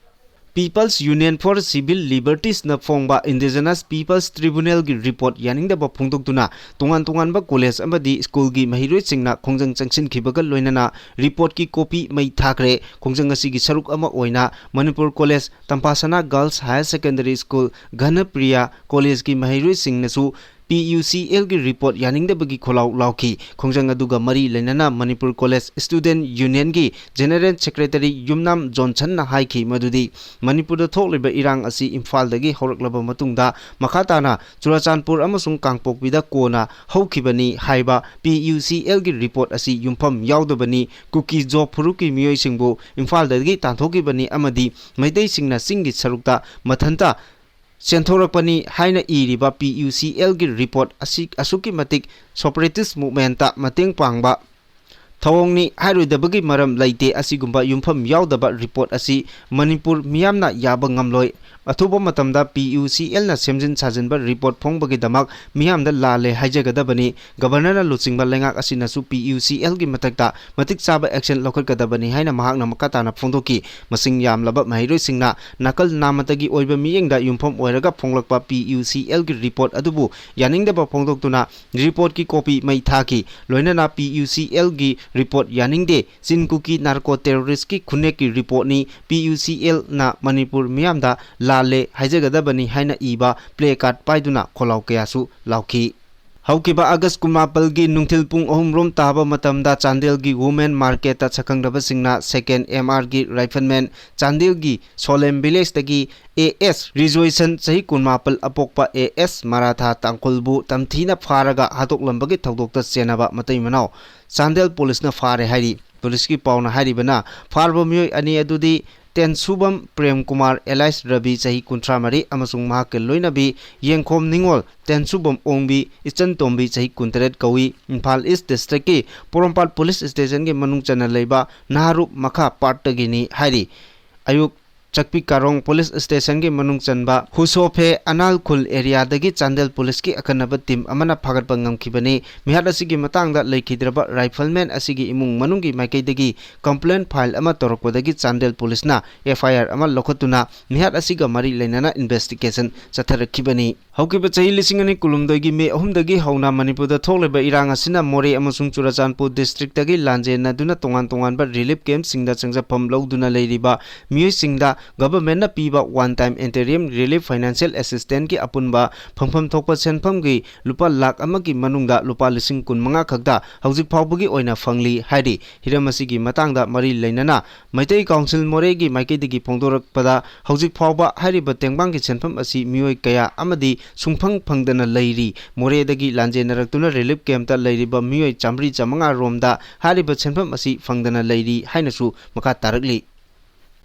People's Union for Civil Libertiesꯅ ꯐꯣꯡꯕ Indigenous People's Tribunalꯒꯤ ꯔꯤꯄꯣꯔꯠ ꯌꯥꯅꯤꯡꯗꯕ ꯐꯣꯡꯗꯣꯛꯇꯨꯅ ꯇꯣꯉꯥꯟ ꯇꯣꯉꯥꯟꯕ ꯀꯣꯂꯦꯖ ꯑꯃꯗꯤ ꯁ꯭ꯀꯨꯜꯒꯤ ꯃꯍꯩꯔꯣꯏꯁꯤꯡꯅ ꯈꯣꯡꯖꯪ ꯆꯪꯁꯤꯟꯈꯤꯕꯒ ꯂꯣꯏꯅꯅ ꯔꯤꯄꯣꯔꯠꯀꯤ ꯀꯣꯄꯤ ꯃꯩ ꯊꯥꯈ꯭ꯔꯦ꯫ ꯈꯣꯡꯖꯪ ꯑꯁꯤꯒꯤ ꯁꯔꯨꯛ ꯑꯃ ꯑꯣꯏꯅ Manipur college, Tamphasana girls higher secondary school, Ghanapriya ꯀꯣꯂꯦꯖꯀꯤ ꯃꯍꯩꯔꯣꯏꯁꯤꯡꯅꯁꯨ ꯄꯤ ꯌꯨ ꯁꯤ ꯑꯦꯜꯒꯤ ꯔꯤꯄꯣꯔꯠ ꯌꯥꯅꯤꯡꯗꯕꯒꯤ ꯈꯣꯜꯂꯥꯎ ꯂꯥꯎꯈꯤ꯫ ꯈꯣꯡꯖꯪ ꯑꯗꯨꯒ ꯃꯔꯤ ꯂꯩꯅꯅ ꯃꯅꯤꯄꯨꯔ ꯀꯣꯂꯦꯖ ꯁ꯭ꯇꯨꯗꯦꯟꯠ ꯌꯨꯅꯤꯌꯟꯒꯤ ꯖꯦꯅꯔꯦꯜ ꯁꯦꯀ꯭ꯔꯦꯇꯔꯤ ꯌꯨꯝꯅꯥꯝ ꯖꯣꯟꯁꯟꯅ ꯍꯥꯏꯈꯤ ꯃꯗꯨꯗꯤ ꯃꯅꯤꯄꯨꯔꯗ ꯊꯣꯛꯂꯤꯕ ꯏꯔꯥꯡ ꯑꯁꯤ ꯏꯝꯐꯥꯜꯗꯒꯤ ꯍꯧꯔꯛꯂꯕ ꯃꯇꯨꯡꯗ ꯃꯈꯥ ꯇꯥꯅ ꯆꯨꯔꯥꯆꯥꯟꯄꯨꯔ ꯑꯃꯁꯨꯡ ꯀꯥꯡꯄꯣꯛꯄꯤꯗ ꯀꯣꯟꯅ ꯍꯧꯈꯤꯕꯅꯤ ꯍꯥꯏꯕ ꯄꯤ ꯌꯨ ꯁꯤ ꯑꯦꯜꯒꯤ ꯔꯤꯄꯣꯔꯠ ꯑꯁꯤ ꯌꯨꯝꯐꯝ ꯌꯥꯎꯗꯕꯅꯤ꯫ ꯀꯨꯀꯤ ꯖꯣ ꯐꯨꯔꯨꯞꯀꯤ ꯃꯤꯑꯣꯏꯁꯤꯡꯕꯨ ꯏꯝꯐꯥꯜꯗꯒꯤ ꯇꯥꯟꯊꯣꯛꯈꯤꯕꯅꯤ ꯑꯃꯗꯤ ꯃꯩꯇꯩꯁꯤꯡꯅ ꯆꯤꯡꯒꯤ ꯁꯔꯨꯛꯇ ꯃꯊꯟꯇ ꯆꯦꯟꯊꯣꯔꯛꯄꯅꯤ ꯍꯥꯏꯅ ꯏꯔꯤꯕ ꯄꯤ ꯌꯨ ꯁꯤ ꯑꯦꯜꯒꯤ ꯔꯤꯄꯣꯔꯠ ꯑꯁꯤ ꯑꯁꯨꯛꯀꯤ ꯃꯇꯤꯛ ꯁꯣꯄꯔꯦꯇꯤꯁ ꯃꯨꯚꯃꯦꯟꯠꯇ ꯃꯇꯦꯡ ꯄꯥꯡꯕ ꯊꯧꯑꯣꯡꯅꯤ ꯍꯥꯏꯔꯣꯏꯗꯕꯒꯤ ꯃꯔꯝ ꯂꯩꯇꯦ꯫ ꯑꯁꯤꯒꯨꯝꯕ ꯌꯨꯝꯐꯝ ꯌꯥꯎꯗꯕ ꯔꯤꯄꯣꯔꯠ ꯑꯁꯤ ꯃꯅꯤꯄꯨꯔ ꯃꯤꯌꯥꯝꯅ ꯌꯥꯕ ꯉꯝꯂꯣꯏ꯫ ꯑꯊꯨꯕ ꯃꯇꯝꯗ ꯄꯤ ꯌꯨ ꯁꯤ ꯑꯦꯜꯅ ꯁꯦꯝꯖꯤꯟ ꯁꯥꯖꯤꯟꯕ ꯔꯤꯄꯣꯔꯠ ꯐꯣꯡꯕꯒꯤꯗꯃꯛ ꯃꯤꯌꯥꯝꯗ ꯂꯥꯜꯂꯦ ꯍꯥꯏꯖꯒꯗꯕꯅꯤ꯫ ꯒꯕꯔꯅꯔꯅ ꯂꯨꯆꯤꯡꯕ ꯂꯩꯉꯥꯛ ꯑꯁꯤꯅꯁꯨ ꯄꯤ ꯌꯨ ꯁꯤ ꯑꯦꯜꯒꯤ ꯃꯊꯛꯇ ꯃꯇꯤꯛ ꯆꯥꯕ ꯑꯦꯛꯁꯟ ꯂꯧꯈꯠꯀꯗꯕꯅꯤ ꯍꯥꯏꯅ ꯃꯍꯥꯛꯅ ꯃꯈꯥ ꯇꯥꯅ ꯐꯣꯡꯗꯣꯛꯈꯤ꯫ ꯃꯁꯤꯡ ꯌꯥꯝꯂꯕ ꯃꯍꯩꯔꯣꯏꯁꯤꯡꯅ ꯅꯥꯀꯜ ꯅꯥꯝꯃꯇꯒꯤ ꯑꯣꯏꯕ ꯃꯤꯠꯌꯦꯡꯗ ꯌꯨꯝꯐꯝ ꯑꯣꯏꯔꯒ ꯐꯣꯡꯂꯛꯄ ꯄꯤ ꯌꯨ ꯁꯤ ꯑꯦꯜꯒꯤ ꯔꯤꯄꯣꯔꯠ ꯑꯗꯨꯕꯨ ꯌꯥꯅꯤꯡꯗꯕ ꯐꯣꯡꯗꯣꯛꯇꯨꯅ ꯔꯤꯄꯣꯔꯠꯀꯤ ꯀꯣꯄꯤ ꯃꯩ ꯊꯥꯈꯤ꯫ ꯂꯣꯏꯅꯅ ꯄꯤ ꯌꯨ ꯁꯤ ꯑꯦꯜꯒꯤ ꯔꯤꯄꯣꯔꯠ ꯌꯥꯅꯤꯡꯗꯦ, ꯆꯤꯟ ꯀꯨꯀꯤ ꯅꯥꯔꯀꯣ ꯇꯦꯔꯣꯔꯤꯁ꯭ꯠꯀꯤ ꯈꯨꯟꯅꯦꯛꯀꯤ ꯔꯤꯄꯣꯔꯠꯅꯤ, ꯄꯤ ꯌꯨ ꯁꯤ ꯑꯦꯜꯅ ꯃꯅꯤꯄꯨꯔ ꯃꯤꯌꯥꯝꯗ ꯂꯥꯜꯂꯦ ꯍꯥꯏꯖꯒꯗꯕꯅꯤ ꯍꯥꯏꯅ ꯏꯕ ꯄ꯭ꯂꯦ ꯀꯥꯔꯗ ꯄꯥꯏꯗꯨꯅ ꯈꯣꯜꯂꯥꯎ ꯀꯌꯥꯁꯨ ꯂꯥꯎꯈꯤ꯫ ꯍꯧꯈꯤꯕ ꯑꯥꯒꯁ꯭ꯠ ꯀꯨꯟꯃꯥꯄꯜꯒꯤ ꯅꯨꯡꯊꯤꯜ ꯄꯨꯡ ꯑꯍꯨꯝ ꯔꯣꯝ ꯇꯥꯕ ꯃꯇꯝꯗ ꯆꯥꯟꯗꯦꯜꯒꯤ ꯋꯨꯃꯦꯟ ꯃꯥꯔꯀꯦꯠꯇ ꯁꯛꯈꯪꯅꯕꯁꯤꯡꯅ ꯁꯦꯀꯦꯟ ꯑꯦꯝ ꯑꯥꯔꯒꯤ ꯔꯥꯏꯐꯜꯃꯦꯟ, ꯆꯥꯟꯗꯦꯜꯒꯤ ꯁꯣꯂꯦꯝ ꯚꯤꯂꯦꯖꯇꯒꯤ ꯑꯦ ꯑꯦꯁ ꯔꯤꯖꯣꯏꯁꯟ, ꯆꯍꯤ ꯀꯨꯟꯃꯥꯄꯜ ꯑꯄꯣꯛꯄ ꯑꯦ ꯑꯦꯁ ꯃꯔꯥꯊꯥ ꯇꯥꯡꯈꯨꯜꯕꯨ ꯇꯝꯊꯤꯅ ꯐꯥꯔꯒ ꯍꯥꯠꯇꯣꯛꯂꯝꯕꯒꯤ ꯊꯧꯗꯣꯛꯇ ꯆꯦꯟꯅꯕ ꯃꯇꯩ ꯃꯅꯥꯎ ꯆꯥꯟꯗꯦꯜ ꯄꯨꯂꯤꯁꯅ ꯐꯥꯔꯦ ꯍꯥꯏꯔꯤ꯫ ꯄꯨꯂꯤꯁꯀꯤ ꯄꯥꯎꯅ ꯍꯥꯏꯔꯤꯕꯅ, ꯐꯥꯔꯕ ꯃꯤꯑꯣꯏ ꯑꯅꯤ ꯑꯗꯨꯗꯤ ꯇꯦꯟꯁꯨꯕꯝ ꯄ꯭ꯔꯦꯝ ꯀꯨꯃꯥꯔ ꯑꯦꯂꯥꯏꯁ ꯔꯕꯤ, ꯆꯍꯤ ꯀꯨꯟꯊ꯭ꯔꯥ ꯃꯔꯤ, ꯑꯃꯁꯨꯡ ꯃꯍꯥꯛꯀꯤ ꯂꯣꯏꯅꯕꯤ ꯌꯦꯡꯈꯣꯝ ꯅꯤꯉꯣꯜ, ꯇꯦꯟꯁꯨꯕꯝ ꯑꯣꯡꯕꯤ, ꯏꯆꯟ ꯇꯣꯝꯕꯤ, ꯆꯍꯤ ꯀꯨꯟꯇꯔꯦꯠ ꯀꯧꯏ꯫ ꯏꯝꯐꯥꯜ ꯏꯁ꯭ꯠ ꯗꯤꯁꯇ꯭ꯔꯤꯛꯀꯤ ꯄꯣꯔꯣꯝꯄꯥꯠ ꯄꯨꯂꯤꯁ ꯁ꯭ꯇꯦꯁꯟꯒꯤ ꯃꯅꯨꯡ ꯆꯟꯅ ꯂꯩꯕ ꯅꯍꯥꯔꯨꯞ ꯃꯈꯥ ꯄꯥꯔꯠꯇꯒꯤꯅꯤ ꯍꯥꯏꯔꯤ꯫ ꯑꯌꯨꯛ ꯆꯛꯄꯤ ꯀꯥꯔꯣꯡ ꯄꯨꯂꯤꯁ ꯁ꯭ꯇꯦꯁꯟꯒꯤ ꯃꯅꯨꯡ ꯆꯟꯕ ꯍꯨꯁꯣꯐꯦ ꯑꯅꯥꯜ ꯈꯨꯜ ꯑꯦꯔꯤꯌꯥꯗꯒꯤ ꯆꯥꯟꯗꯦꯜ ꯄꯨꯂꯤꯁꯀꯤ ꯑꯈꯟꯅꯕ ꯇꯤꯝ ꯑꯃꯅ ꯐꯥꯒꯠꯄ ꯉꯝꯈꯤꯕꯅꯤ꯫ ꯃꯤꯍꯥꯠ ꯑꯁꯤꯒꯤ ꯃꯇꯥꯡꯗ ꯂꯩꯈꯤꯗ꯭ꯔꯕ ꯔꯥꯏꯐꯜꯃꯦꯟ ꯑꯁꯤꯒꯤ ꯏꯃꯨꯡ ꯃꯅꯨꯡꯒꯤ ꯃꯥꯏꯀꯩꯗꯒꯤ ꯀꯝꯄ꯭ꯂꯦꯟ ꯐꯥꯏꯜ ꯑꯃ ꯇꯧꯔꯛꯄꯗꯒꯤ ꯆꯥꯟꯗꯦꯜ ꯄꯨꯂꯤꯁꯅ ꯑꯦꯐ ꯑꯥꯏ ꯑꯥꯔ ꯑꯃ ꯂꯧꯈꯠꯇꯨꯅ ꯃꯤꯍꯥꯠ ꯑꯁꯤꯒ ꯃꯔꯤ ꯂꯩꯅꯅ ꯏꯟꯚꯦꯁꯇꯤꯒꯦꯁꯟ ꯆꯠꯊꯔꯛꯈꯤꯕꯅꯤ꯫ ꯍꯧꯈꯤꯕ ꯆꯍꯤ ꯂꯤꯁꯤꯡ ꯑꯅꯤ ꯀꯨꯟꯍꯨꯝꯗꯣꯏꯒꯤ ꯃꯦ ꯑꯍꯨꯝꯗꯒꯤ ꯍꯧꯅ ꯃꯅꯤꯄꯨꯔꯗ ꯊꯣꯛꯂꯤꯕ ꯏꯔꯥꯡ ꯑꯁꯤꯅ ꯃꯣꯔꯦ ꯑꯃꯁꯨꯡ ꯆꯨꯔꯆꯥꯟꯄꯨꯔ ꯗꯤꯁꯇ꯭ꯔꯤꯛꯇꯒꯤ ꯂꯥꯟꯖꯦꯟꯅꯗꯨꯅ ꯇꯣꯉꯥꯟ ꯇꯣꯉꯥꯟꯕ ꯔꯤꯂꯤꯐ ꯀꯦꯝꯞꯁꯤꯡꯗ ꯆꯪꯖꯐꯝ ꯂꯧꯗꯨꯅ ꯂꯩꯔꯤꯕ ꯃꯤꯑꯣꯏꯁꯤꯡꯗ ꯒꯚꯔꯟꯃꯦꯟꯠꯅ ꯄꯤꯕ ꯋꯥꯟ ꯇꯥꯏꯝ ꯏꯟꯇꯔꯤꯝ ꯔꯤꯂꯤꯐ ꯐꯥꯏꯅꯥꯟꯁꯤꯌꯦꯜ ꯑꯦꯁꯤꯁꯇꯦꯟꯁꯀꯤ ꯑꯄꯨꯟꯕ ꯐꯪꯐꯝ ꯊꯣꯛꯄ ꯁꯦꯟꯐꯝꯒꯤ ꯂꯨꯄꯥ ꯂꯥꯈ ꯑꯃꯒꯤ ꯃꯅꯨꯡꯗ ꯂꯨꯄꯥ ꯂꯤꯁꯤꯡ ꯀꯨꯟꯃꯉꯥ ꯈꯛꯇ ꯍꯧꯖꯤꯛ ꯐꯥꯎꯕꯒꯤ ꯑꯣꯏꯅ ꯐꯪꯂꯤ ꯍꯥꯏꯔꯤ꯫ ꯍꯤꯔꯝ ꯑꯁꯤꯒꯤ ꯃꯇꯥꯡꯗ ꯃꯔꯤ ꯂꯩꯅꯅ ꯃꯩꯇꯩ ꯀꯥꯎꯟꯁꯤꯜ ꯃꯣꯔꯦꯒꯤ ꯃꯥꯏꯀꯩꯗꯒꯤ ꯐꯣꯡꯗꯣꯔꯛꯄꯗ, ꯍꯧꯖꯤꯛ ꯐꯥꯎꯕ ꯍꯥꯏꯔꯤꯕ ꯇꯦꯡꯕꯥꯡꯒꯤ ꯁꯦꯟꯐꯝ ꯑꯁꯤ ꯃꯤꯑꯣꯏ ꯀꯌꯥ ꯑꯃꯗꯤ ꯁꯨꯡꯐꯪ ꯐꯪꯗꯅ ꯂꯩꯔꯤ꯫ ꯃꯣꯔꯦꯗꯒꯤ ꯂꯥꯟꯖꯦꯟꯅꯔꯛꯇꯨꯅ ꯔꯤꯂꯤꯐ ꯀꯦꯝꯞꯇ ꯂꯩꯔꯤꯕ ꯃꯤꯑꯣꯏ ꯆꯥꯃꯔꯤ ꯆꯥꯃꯉꯥ ꯔꯣꯝꯗ ꯍꯥꯏꯔꯤꯕ ꯁꯦꯟꯐꯝ ꯑꯁꯤ ꯐꯪꯗꯅ ꯂꯩꯔꯤ ꯍꯥꯏꯅꯁꯨ ꯃꯈꯥ ꯇꯥꯔꯛꯂꯤ꯫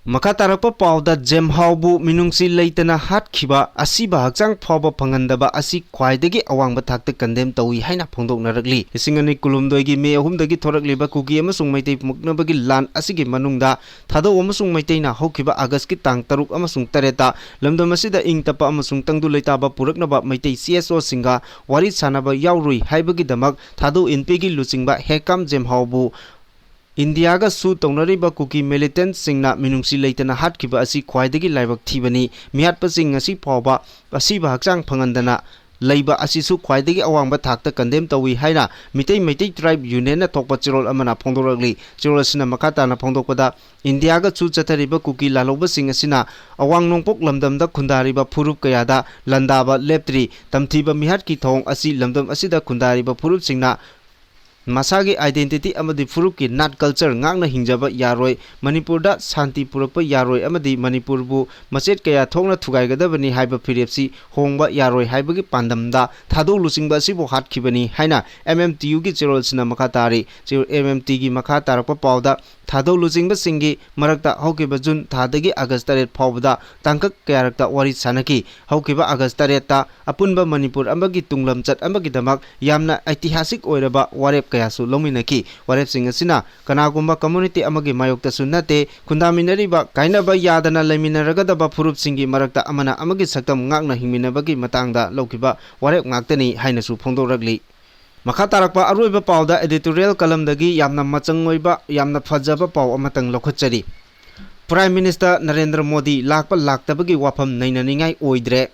ꯃꯈꯥ ꯇꯥꯔꯛꯄ ꯄꯥꯎꯗ, ꯖꯦꯝꯍꯥꯎꯕꯨ ꯃꯤꯅꯨꯡꯁꯤ ꯂꯩꯇꯅ ꯍꯥꯠꯈꯤꯕ, ꯑꯁꯤꯕ ꯍꯛꯆꯥꯡ ꯐꯥꯎꯕ ꯐꯪꯍꯟꯗꯕ ꯑꯁꯤ ꯈ꯭ꯋꯥꯏꯗꯒꯤ ꯑꯋꯥꯡꯕ ꯊꯥꯛꯇ ꯀꯟꯗꯦꯝ ꯇꯧꯏ ꯍꯥꯏꯅ ꯐꯣꯡꯗꯣꯛꯅꯔꯛꯂꯤ꯫ ꯂꯤꯁꯤꯡ ꯑꯅꯤ ꯀꯨꯟꯍꯨꯝꯗꯣꯏꯒꯤ ꯃꯦ ꯑꯍꯨꯝꯗꯒꯤ ꯊꯣꯔꯛꯂꯤꯕ ꯀꯨꯀꯤ ꯑꯃꯁꯨꯡ ꯃꯩꯇꯩ ꯃꯨꯛꯅꯕꯒꯤ ꯂꯥꯟ ꯑꯁꯤꯒꯤ ꯃꯅꯨꯡꯗ ꯊꯥꯗꯧ ꯑꯃꯁꯨꯡ ꯃꯩꯇꯩꯅ ꯍꯧꯈꯤꯕ ꯑꯥꯒꯁꯀꯤ ꯇꯥꯡ ꯇꯔꯨꯛ ꯑꯃꯁꯨꯡ ꯇꯔꯦꯠꯇ ꯂꯝꯗꯝ ꯑꯁꯤꯗ ꯏꯪ ꯇꯞꯄ ꯑꯃꯁꯨꯡ ꯇꯪꯗꯨ ꯂꯩꯇꯥꯕ ꯄꯨꯔꯛꯅꯕ ꯃꯩꯇꯩ ꯁꯤ ꯑꯦꯁ ꯑꯣꯁꯤꯡꯒ ꯋꯥꯔꯤ ꯁꯥꯟꯅꯕ ꯌꯥꯎꯔꯨꯏ ꯍꯥꯏꯕꯒꯤꯗꯃꯛ ꯊꯥꯗꯧ ꯏꯟꯄꯤꯒꯤ ꯂꯨꯆꯤꯡꯕ ꯍꯦꯀꯥꯝ ꯖꯦꯝꯍꯥꯎꯕꯨ ꯏꯟꯗꯤꯌꯥꯒ ꯁꯨ ꯇꯧꯅꯔꯤꯕ ꯀꯨꯀꯤ ꯃꯤꯂꯤꯇꯦꯟꯠꯁꯤꯡꯅ ꯃꯤꯅꯨꯡꯁꯤ ꯂꯩꯇꯅ ꯍꯥꯠꯈꯤꯕ ꯑꯁꯤ ꯈ꯭ꯋꯥꯏꯗꯒꯤ ꯂꯥꯏꯕꯛ ꯊꯤꯕꯅꯤ꯫ ꯃꯤꯍꯥꯠꯄꯁꯤꯡ ꯉꯁꯤ ꯐꯥꯎꯕ ꯑꯁꯤꯕ ꯍꯛꯆꯥꯡ ꯐꯪꯍꯟꯗꯅ ꯂꯩꯕ ꯑꯁꯤꯁꯨ ꯈ꯭ꯋꯥꯏꯗꯒꯤ ꯑꯋꯥꯡꯕ ꯊꯥꯛꯇ ꯀꯟꯗꯦꯝ ꯇꯧꯏ ꯍꯥꯏꯅ ꯃꯤꯇꯩ, ꯃꯩꯇꯩ ꯇ꯭ꯔꯥꯏꯕ ꯌꯨꯅꯤꯌꯟꯅ ꯊꯣꯛꯄ ꯆꯦꯔꯣꯜ ꯑꯃꯅ ꯐꯣꯡꯗꯣꯔꯛꯂꯤ꯫ ꯆꯦꯔꯣꯜ ꯑꯁꯤꯅ ꯃꯈꯥ ꯇꯥꯅ ꯐꯣꯡꯗꯣꯛꯄꯗ, ꯏꯟꯗꯤꯌꯥꯒ ꯁꯨ ꯆꯠꯊꯔꯤꯕ ꯀꯨꯀꯤ ꯂꯥꯜꯍꯧꯕꯁꯤꯡ ꯑꯁꯤꯅ ꯑꯋꯥꯡ ꯅꯣꯡꯄꯣꯛ ꯂꯝꯗꯝꯗ ꯈꯨꯟꯗꯥꯔꯤꯕ ꯐꯨꯔꯨꯞ ꯀꯌꯥꯗ ꯂꯥꯟꯗꯥꯕ ꯂꯦꯞꯇ꯭ꯔꯤ꯫ ꯇꯝꯊꯤꯕ ꯃꯤꯍꯥꯠꯀꯤ ꯊꯧꯑꯣꯡ ꯑꯁꯤ ꯂꯝꯗꯝ ꯑꯁꯤꯗ ꯈꯨꯟꯗꯥꯔꯤꯕ ꯐꯨꯔꯨꯞꯁꯤꯡꯅ ꯃꯁꯥꯒꯤ identity ꯑꯃꯗꯤ ꯐꯨꯔꯨꯞꯀꯤ ꯅꯥꯠ culture ꯉꯥꯛꯅ ꯍꯤꯡꯖꯕ ꯌꯥꯔꯣꯏ꯫ ꯃꯅꯤꯄꯨꯔꯗ ꯁꯥꯟꯇꯤ ꯄꯨꯔꯛꯄ ꯌꯥꯔꯣꯏ ꯑꯃꯗꯤ ꯃꯅꯤꯄꯨꯔꯕꯨ ꯃꯆꯦꯠ ꯀꯌꯥ ꯊꯣꯛꯅ ꯊꯨꯒꯥꯏꯒꯗꯕꯅꯤ ꯍꯥꯏꯕ ꯐꯤꯔꯦꯞꯁꯤ ꯍꯣꯡꯕ ꯌꯥꯔꯣꯏ ꯍꯥꯏꯕꯒꯤ ꯄꯥꯟꯗꯝꯗ ꯊꯥꯗꯧ ꯂꯨꯆꯤꯡꯕ ꯑꯁꯤꯕꯨ ꯍꯥꯠꯈꯤꯕꯅꯤ ꯍꯥꯏꯅ M M T Uꯒꯤ ꯆꯦꯔꯣꯜꯁꯤꯅ ꯃꯈꯥ ꯇꯥꯔꯤ꯫ ꯆꯦꯔꯣꯜ M M Tꯒꯤ ꯃꯈꯥ ꯇꯥꯔꯛꯄ ꯄꯥꯎꯗ, ꯊꯥꯗꯧ ꯂꯨꯆꯤꯡꯕꯁꯤꯡꯒꯤ ꯃꯔꯛꯇ ꯍꯧꯈꯤꯕ ꯖꯨꯟ ꯊꯥꯗꯒꯤ ꯑꯥꯒꯁ ꯇꯔꯦꯠ ꯐꯥꯎꯕꯗ ꯇꯥꯡꯀꯛ ꯀꯌꯥꯔꯛꯇ ꯋꯥꯔꯤ ꯁꯥꯅꯈꯤ꯫ ꯍꯧꯈꯤꯕ ꯑꯥꯒꯁ ꯇꯔꯦꯠꯇ ꯑꯄꯨꯟꯕ ꯃꯅꯤꯄꯨꯔ ꯑꯃꯒꯤ ꯇꯨꯡꯂꯝꯆꯠ ꯑꯃꯒꯤꯗꯃꯛ ꯌꯥꯝꯅ ꯑꯩꯇꯤꯍꯥꯁꯤꯛ ꯑꯣꯏꯔꯕ ꯋꯥꯔꯦꯞ ꯀꯌꯥꯁꯨ ꯂꯧꯃꯤꯟꯅꯈꯤ꯫ ꯋꯥꯔꯦꯞꯁꯤꯡ ꯑꯁꯤꯅ ꯀꯅꯥꯒꯨꯝꯕ community ꯑꯃꯒꯤ ꯃꯥꯌꯣꯛꯇꯁꯨ ꯅꯠꯇꯦ, ꯈꯨꯟꯗꯥꯃꯤꯟꯅꯔꯤꯕ, ꯀꯥꯏꯅꯕ ꯌꯥꯗꯅ ꯂꯩꯃꯤꯟꯅꯔꯒꯗꯕ ꯐꯨꯔꯨꯞꯁꯤꯡꯒꯤ ꯃꯔꯛꯇ ꯑꯃꯅ ꯑꯃꯒꯤ ꯁꯛꯇꯝ ꯉꯥꯛꯅ ꯍꯤꯡꯃꯤꯟꯅꯕꯒꯤ ꯃꯇꯥꯡꯗ ꯂꯧꯈꯤꯕ ꯋꯥꯔꯦꯞ ꯉꯥꯛꯇꯅꯤ ꯍꯥꯏꯅꯁꯨ ꯐꯣꯡꯗꯣꯔꯛꯂꯤ꯫ ꯃꯈꯥ ꯇꯥꯔꯛꯄ ꯑꯔꯣꯏꯕ ꯄꯥꯎꯗ editorial columnꯗꯒꯤ ꯌꯥꯝꯅ ꯃꯆꯪ ꯑꯣꯏꯕ, ꯌꯥꯝꯅ ꯐꯖꯕ ꯄꯥꯎ ꯑꯃꯇꯪ ꯂꯧꯈꯠꯆꯔꯤ꯫ Prime Minister ꯅꯔꯦꯟꯗ꯭ꯔ ꯃꯣꯗꯤ ꯂꯥꯛꯄ ꯂꯥꯛꯇꯕꯒꯤ ꯋꯥꯐꯝ ꯅꯩꯅꯅꯤꯡꯉꯥꯏ ꯑꯣꯏꯗ꯭ꯔꯦ꯫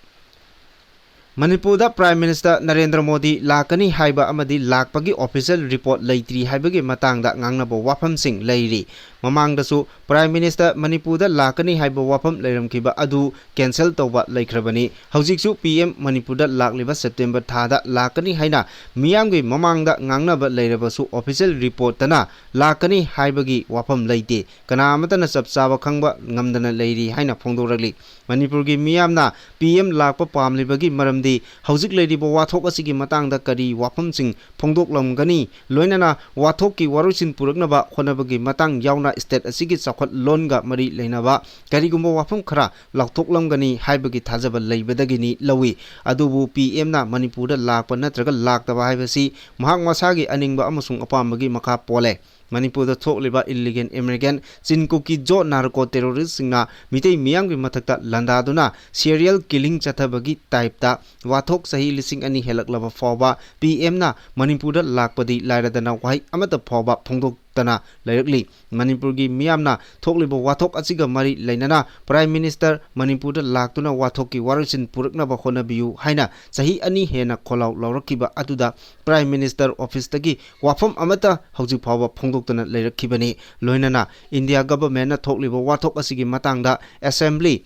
ꯃꯅꯤꯄꯨꯔꯗ Prime Minister ꯅꯔꯦꯟꯗ꯭ꯔ ꯃꯣꯗꯤ ꯂꯥꯛꯀꯅꯤ ꯍꯥꯏꯕ ꯑꯃꯗꯤ ꯂꯥꯛꯄꯒꯤ official report ꯂꯩꯇ꯭ꯔꯤ ꯍꯥꯏꯕꯒꯤ ꯃꯇꯥꯡꯗ ꯉꯥꯡꯅꯕ ꯋꯥꯐꯝꯁꯤꯡ ꯂꯩꯔꯤ꯫ ꯃꯃꯥꯡꯗꯁꯨ Prime Minister ꯃꯅꯤꯄꯨꯔꯗ ꯂꯥꯛꯀꯅꯤ ꯍꯥꯏꯕ ꯋꯥꯐꯝ ꯂꯩꯔꯝꯈꯤꯕ ꯑꯗꯨ cancel ꯇꯧꯕ ꯂꯩꯈ꯭ꯔꯕꯅꯤ꯫ ꯍꯧꯖꯤꯛꯁꯨ P M ꯃꯅꯤꯄꯨꯔꯗ ꯂꯥꯛꯂꯤꯕ September ꯊꯥꯗ ꯂꯥꯛꯀꯅꯤ ꯍꯥꯏꯅ ꯃꯤꯌꯥꯝꯒꯤ ꯃꯃꯥꯡꯗ ꯉꯥꯡꯅꯕ ꯂꯩꯔꯕꯁꯨ official reportꯇꯅ ꯂꯥꯛꯀꯅꯤ ꯍꯥꯏꯕꯒꯤ ꯋꯥꯐꯝ ꯂꯩꯇꯦ꯫ ꯀꯅꯥ ꯑꯃꯠꯇꯅ ꯆꯞ ꯆꯥꯕ ꯈꯪꯕ ꯉꯝꯗꯅ ꯂꯩꯔꯤ ꯍꯥꯏꯅ ꯐꯣꯡꯗꯣꯔꯛꯂꯤ꯫ ꯃꯅꯤꯄꯨꯔꯒꯤ ꯃꯤꯌꯥꯝꯅ P M ꯂꯥꯛꯄ ꯄꯥꯝꯂꯤꯕꯒꯤ ꯃꯔꯝꯗꯤ ꯍꯧꯖꯤꯛ ꯂꯩꯔꯤꯕ ꯋꯥꯊꯣꯛ ꯑꯁꯤꯒꯤ ꯃꯇꯥꯡꯗ ꯀꯔꯤ ꯋꯥꯐꯝꯁꯤꯡ ꯐꯣꯡꯗꯣꯛꯂꯝꯒꯅꯤ, ꯂꯣꯏꯅꯅ ꯋꯥꯊꯣꯛꯀꯤ ꯋꯥꯔꯣꯏꯁꯤꯟ ꯄꯨꯔꯛꯅꯕ ꯍꯣꯠꯅꯕꯒꯤ ꯃꯇꯥꯡ ꯌꯥꯎꯅ state ꯑꯁꯤꯒꯤ ꯆꯥꯎꯈꯠꯂꯣꯟꯒ ꯃꯔꯤ ꯂꯩꯅꯕ ꯀꯔꯤꯒꯨꯝꯕ ꯋꯥꯐꯝ ꯈꯔ ꯂꯥꯎꯊꯣꯛꯂꯝꯒꯅꯤ ꯍꯥꯏꯕꯒꯤ ꯊꯥꯖꯕ ꯂꯩꯕꯗꯒꯤꯅꯤ ꯂꯧꯏ꯫ ꯑꯗꯨꯕꯨ ꯄꯤ ꯑꯦꯝꯅ ꯃꯅꯤꯄꯨꯔꯗ ꯂꯥꯛꯄ ꯅꯠꯇ꯭ꯔꯒ ꯂꯥꯛꯇꯕ ꯍꯥꯏꯕꯁꯤ ꯃꯍꯥꯛ ꯃꯁꯥꯒꯤ ꯑꯅꯤꯡꯕ ꯑꯃꯁꯨꯡ ꯑꯄꯥꯝꯕꯒꯤ ꯃꯈꯥ ꯄꯣꯜꯂꯦ꯫ ꯃꯅꯤꯄꯨꯔꯗ ꯊꯣꯛꯂꯤꯕ illegal immigrant, ꯆꯤꯟ ꯀꯨꯀꯤ ꯖꯣ ꯅꯥꯔꯀꯣ terroristꯁꯤꯡꯅ ꯃꯤꯇꯩ ꯃꯤꯌꯥꯝꯒꯤ ꯃꯊꯛꯇ ꯂꯥꯟꯗꯥꯗꯨꯅ serial killing ꯆꯠꯊꯕꯒꯤ typeꯇ ꯋꯥꯊꯣꯛ ꯆꯍꯤ ꯂꯤꯁꯤꯡ ꯑꯅꯤ ꯍꯦꯜꯂꯛꯂꯕ ꯐꯥꯎꯕ ꯄꯤ ꯑꯦꯝꯅ ꯃꯅꯤꯄꯨꯔꯗ ꯂꯥꯛꯄꯗꯤ ꯂꯥꯏꯔꯗꯅ ꯋꯥꯍꯩ ꯑꯃꯠꯇ ꯐꯥꯎꯕ ꯐꯣꯡꯗꯣꯛꯇꯅ ꯂꯩꯔꯛꯂꯤ꯫ ꯃꯅꯤꯄꯨꯔꯒꯤ ꯃꯤꯌꯥꯝꯅ ꯊꯣꯛꯂꯤꯕ ꯋꯥꯊꯣꯛ ꯑꯁꯤꯒ ꯃꯔꯤ ꯂꯩꯅꯅ Prime Minister ꯃꯅꯤꯄꯨꯔꯗ ꯂꯥꯛꯇꯨꯅ ꯋꯥꯊꯣꯛꯀꯤ ꯋꯥꯔꯣꯏꯁꯤꯟ ꯄꯨꯔꯛꯅꯕ ꯍꯣꯠꯅꯕꯤꯌꯨ ꯍꯥꯏꯅ ꯆꯍꯤ ꯑꯅꯤ ꯍꯦꯟꯅ ꯈꯣꯜꯂꯥꯎ ꯂꯥꯎꯔꯛꯈꯤꯕ ꯑꯗꯨꯗ Prime Minister officeꯇꯒꯤ ꯋꯥꯐꯝ ꯑꯃꯠꯇ ꯍꯧꯖꯤꯛ ꯐꯥꯎꯕ ꯐꯣꯡꯗꯣꯛꯇꯅ ꯂꯩꯔꯛꯈꯤꯕꯅꯤ꯫ ꯂꯣꯏꯅꯅ India governmentꯅ ꯊꯣꯛꯂꯤꯕ ꯋꯥꯊꯣꯛ ꯑꯁꯤꯒꯤ ꯃꯇꯥꯡꯗ Assembly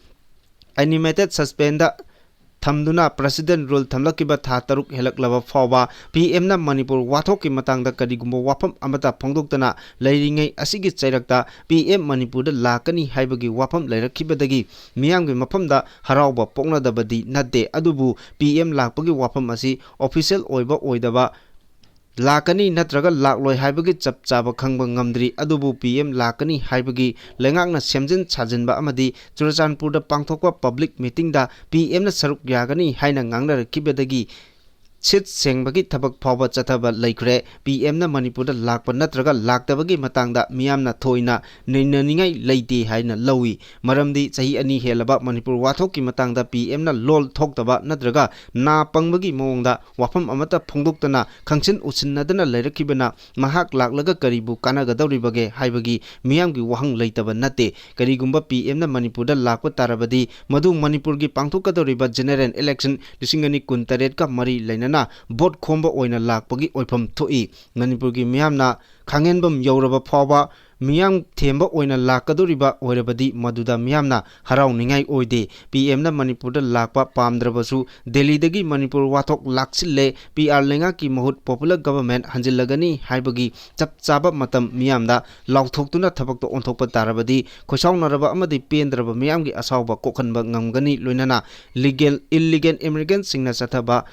animated suspendꯗ ꯊꯝꯗꯨꯅ President rule ꯊꯝꯂꯛꯈꯤꯕ ꯊꯥ ꯇꯔꯨꯛ ꯍꯦꯜꯂꯛꯂꯕ ꯐꯥꯎꯕ ꯄꯤ ꯑꯦꯝꯅ ꯃꯅꯤꯄꯨꯔ ꯋꯥꯊꯣꯛꯀꯤ ꯃꯇꯥꯡꯗ ꯀꯔꯤꯒꯨꯝꯕ ꯋꯥꯐꯝ ꯑꯃꯠꯇ ꯐꯣꯡꯗꯣꯛꯇꯅ ꯂꯩꯔꯤꯉꯩ ꯑꯁꯤꯒꯤ ꯆꯩꯔꯛꯇ ꯄꯤ ꯑꯦꯝ ꯃꯅꯤꯄꯨꯔꯗ ꯂꯥꯛꯀꯅꯤ ꯍꯥꯏꯕꯒꯤ ꯋꯥꯐꯝ ꯂꯩꯔꯛꯈꯤꯕꯗꯒꯤ ꯃꯤꯌꯥꯝꯒꯤ ꯃꯐꯝꯗ ꯍꯔꯥꯎꯕ ꯄꯣꯛꯅꯗꯕꯗꯤ ꯅꯠꯇꯦ꯫ ꯑꯗꯨꯕꯨ ꯄꯤ ꯑꯦꯝ ꯂꯥꯛꯄꯒꯤ ꯋꯥꯐꯝ ꯑꯁꯤ official ꯑꯣꯏꯕ ꯑꯣꯏꯗꯕ, ꯂꯥꯛꯀꯅꯤ ꯅꯠꯇ꯭ꯔꯒ ꯂꯥꯛꯂꯣꯏ ꯍꯥꯏꯕꯒꯤ ꯆꯞ ꯆꯥꯕ ꯈꯪꯕ ꯉꯝꯗ꯭ꯔꯤ꯫ ꯑꯗꯨꯕꯨ ꯄꯤ ꯑꯦꯝ ꯂꯥꯛꯀꯅꯤ ꯍꯥꯏꯕꯒꯤ ꯂꯩꯉꯥꯛꯅ ꯁꯦꯝꯖꯤꯟ ꯁꯥꯖꯤꯟꯕ ꯑꯃꯗꯤ ꯆꯨꯔꯆꯥꯟꯄꯨꯔꯗ ꯄꯥꯡꯊꯣꯛꯄ public meetingꯗ ꯄꯤ ꯑꯦꯝꯅ ꯁꯔꯨꯛ ꯌꯥꯒꯅꯤ ꯍꯥꯏꯅ ꯉꯥꯡꯅꯔꯛꯈꯤꯕꯗꯒꯤ ꯁꯤꯠ ꯁꯦꯡꯕꯒꯤ ꯊꯕꯛ ꯐꯥꯎꯕ ꯆꯠꯊꯕ ꯂꯩꯈ꯭ꯔꯦ꯫ ꯄꯤ ꯑꯦꯝꯅ ꯃꯅꯤꯄꯨꯔꯗ ꯂꯥꯛꯄ ꯅꯠꯇ꯭ꯔꯒ ꯂꯥꯛꯇꯕꯒꯤ ꯃꯇꯥꯡꯗ ꯃꯤꯌꯥꯝꯅ ꯊꯣꯏꯅ ꯅꯩꯅꯅꯤꯡꯉꯥꯏ ꯂꯩꯇꯦ ꯍꯥꯏꯅ ꯂꯧꯏ꯫ ꯃꯔꯝꯗꯤ ꯆꯍꯤ ꯑꯅꯤ ꯍꯦꯜꯂꯕ ꯃꯅꯤꯄꯨꯔ ꯋꯥꯊꯣꯛꯀꯤ ꯃꯇꯥꯡꯗ ꯄꯤ ꯑꯦꯝꯅ ꯂꯣꯜ ꯊꯣꯛꯇꯕ ꯅꯠꯇ꯭ꯔꯒ ꯅꯥ ꯄꯪꯕꯒꯤ ꯃꯑꯣꯡꯗ ꯋꯥꯐꯝ ꯑꯃꯠꯇ ꯐꯣꯡꯗꯣꯛꯇꯅ ꯈꯪꯁꯤꯟ ꯎꯁꯤꯟꯅꯗꯅ ꯂꯩꯔꯛꯈꯤꯕꯅ ꯃꯍꯥꯛ ꯂꯥꯛꯂꯒ ꯀꯔꯤꯕꯨ ꯀꯥꯟꯅꯒꯗꯧꯔꯤꯕꯒꯦ ꯍꯥꯏꯕꯒꯤ ꯃꯤꯌꯥꯝꯒꯤ ꯋꯥꯍꯪ ꯂꯩꯇꯕ ꯅꯠꯇꯦ꯫ ꯀꯔꯤꯒꯨꯝꯕ ꯄꯤ ꯑꯦꯝꯅ ꯃꯅꯤꯄꯨꯔꯗ ꯂꯥꯛꯄ ꯇꯥꯔꯕꯗꯤ ꯃꯗꯨ ꯃꯅꯤꯄꯨꯔꯒꯤ ꯄꯥꯡꯊꯣꯛꯀꯗꯧꯔꯤꯕ general election ꯂꯤꯁꯤꯡ ꯑꯅꯤ ꯀꯨꯟ ꯇꯔꯦꯠꯀ ꯃꯔꯤ ꯂꯩꯅꯅ vote ꯈꯣꯝꯕ ꯑꯣꯏꯅ ꯂꯥꯛꯄꯒꯤ ꯑꯣꯏꯐꯝ ꯊꯣꯛꯏ꯫ ꯃꯅꯤꯄꯨꯔꯒꯤ ꯃꯤꯌꯥꯝꯅ ꯈꯥꯡꯍꯦꯟꯕꯝ ꯌꯧꯔꯕ ꯐꯥꯎꯕ ꯃꯤꯌꯥꯝ ꯊꯦꯝꯕ ꯑꯣꯏꯅ ꯂꯥꯛꯀꯗꯧꯔꯤꯕ ꯑꯣꯏꯔꯕꯗꯤ ꯃꯗꯨꯗ ꯃꯤꯌꯥꯝꯅ ꯍꯔꯥꯎꯅꯤꯡꯉꯥꯏ ꯑꯣꯏꯗꯦ꯫ ꯄꯤ ꯑꯦꯝꯅ ꯃꯅꯤꯄꯨꯔꯗ ꯂꯥꯛꯄ ꯄꯥꯝꯗ꯭ꯔꯕꯁꯨ ꯗꯦꯜꯂꯤꯗꯒꯤ ꯃꯅꯤꯄꯨꯔ ꯋꯥꯊꯣꯛ ꯂꯥꯛꯁꯤꯜꯂꯦ, ꯄꯤ ꯑꯥꯔ ꯂꯩꯉꯥꯛꯀꯤ ꯃꯍꯨꯠ popular government ꯍꯟꯖꯤꯜꯂꯒꯅꯤ ꯍꯥꯏꯕꯒꯤ ꯆꯞ ꯆꯥꯕ ꯃꯇꯝ ꯃꯤꯌꯥꯝꯗ ꯂꯥꯎꯊꯣꯛꯇꯨꯅ ꯊꯕꯛꯇ ꯑꯣꯟꯊꯣꯛꯄ ꯇꯥꯔꯕꯗꯤ ꯈꯣꯏꯁꯥꯎꯅꯔꯕ ꯑꯃꯗꯤ ꯄꯦꯟꯗ꯭ꯔꯕ ꯃꯤꯌꯥꯝꯒꯤ ꯑꯁꯥꯎꯕ ꯀꯣꯛꯍꯟꯕ ꯉꯝꯒꯅꯤ꯫ ꯂꯣꯏꯅꯅ legal, illegal immigrantꯁꯤꯡꯅ ꯆꯠꯊꯕ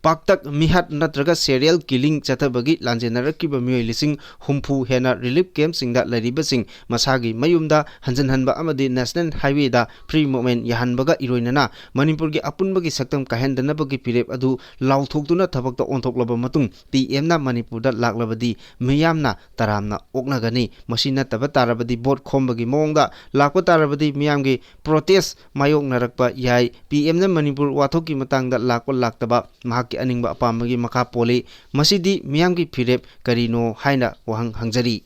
ꯄꯥꯛꯇꯛ ꯃꯤꯍꯥꯠ ꯅꯠꯇ꯭ꯔꯒ serial killing ꯆꯠꯊꯕꯒꯤ ꯂꯥꯟꯖꯦꯟꯅꯔꯛꯈꯤꯕ ꯃꯤꯑꯣꯏ ꯂꯤꯁꯤꯡ ꯍꯨꯝꯐꯨ ꯍꯦꯟꯅ relief camp ꯁꯤꯡꯗ ꯂꯩꯔꯤꯕꯁꯤꯡ ꯃꯁꯥꯒꯤ ꯃꯌꯨꯝꯗ ꯍꯟꯖꯤꯟꯍꯟꯕ ꯑꯃꯗꯤ National Highway ꯗ free movement ꯌꯥꯍꯟꯕꯒ ꯏꯔꯣꯏꯅꯅ ꯃꯅꯤꯄꯨꯔꯒꯤ ꯑꯄꯨꯟꯕꯒꯤ ꯁꯛꯇꯝ ꯀꯥꯏꯍꯟꯗꯅꯕꯒꯤ ꯐꯤꯔꯦꯞ ꯑꯗꯨ ꯂꯥꯎꯊꯣꯛꯇꯨꯅ ꯊꯕꯛꯇ ꯑꯣꯟꯊꯣꯛꯂꯕ ꯃꯇꯨꯡ, ꯄꯤ ꯑꯦꯝꯅ ꯃꯅꯤꯄꯨꯔꯗ ꯂꯥꯛꯂꯕꯗꯤ ꯃꯤꯌꯥꯝꯅ ꯇꯔꯥꯝꯅ ꯑꯣꯛꯅꯒꯅꯤ꯫ ꯃꯁꯤ ꯅꯠꯇꯕ ꯇꯥꯔꯕꯗꯤ, vote ꯈꯣꯝꯕꯒꯤ ꯃꯑꯣꯡꯗ ꯂꯥꯛꯄ ꯇꯥꯔꯕꯗꯤ ꯃꯤꯌꯥꯝꯒꯤ protest ꯃꯥꯌꯣꯛꯅꯔꯛꯄ ꯌꯥꯏ꯫ ꯄꯤ ꯑꯦꯝꯅ ꯃꯅꯤꯄꯨꯔ ꯋꯥꯊꯣꯛꯀꯤ ꯃꯇꯥꯡꯗ ꯂꯥꯛꯄ ꯂꯥꯛꯇꯕ ꯃꯍꯥꯛꯀꯤ ꯑꯅꯤꯡꯕ ꯑꯄꯥꯝꯕꯒꯤ ꯃꯈꯥ ꯄꯣꯜꯂꯤ꯫ ꯃꯁꯤꯗꯤ ꯃꯤꯌꯥꯝꯒꯤ ꯐꯤꯔꯦꯞ ꯀꯔꯤꯅꯣ ꯍꯥꯏꯅ ꯋꯥꯍꯪ ꯍꯪꯖꯔꯤ꯫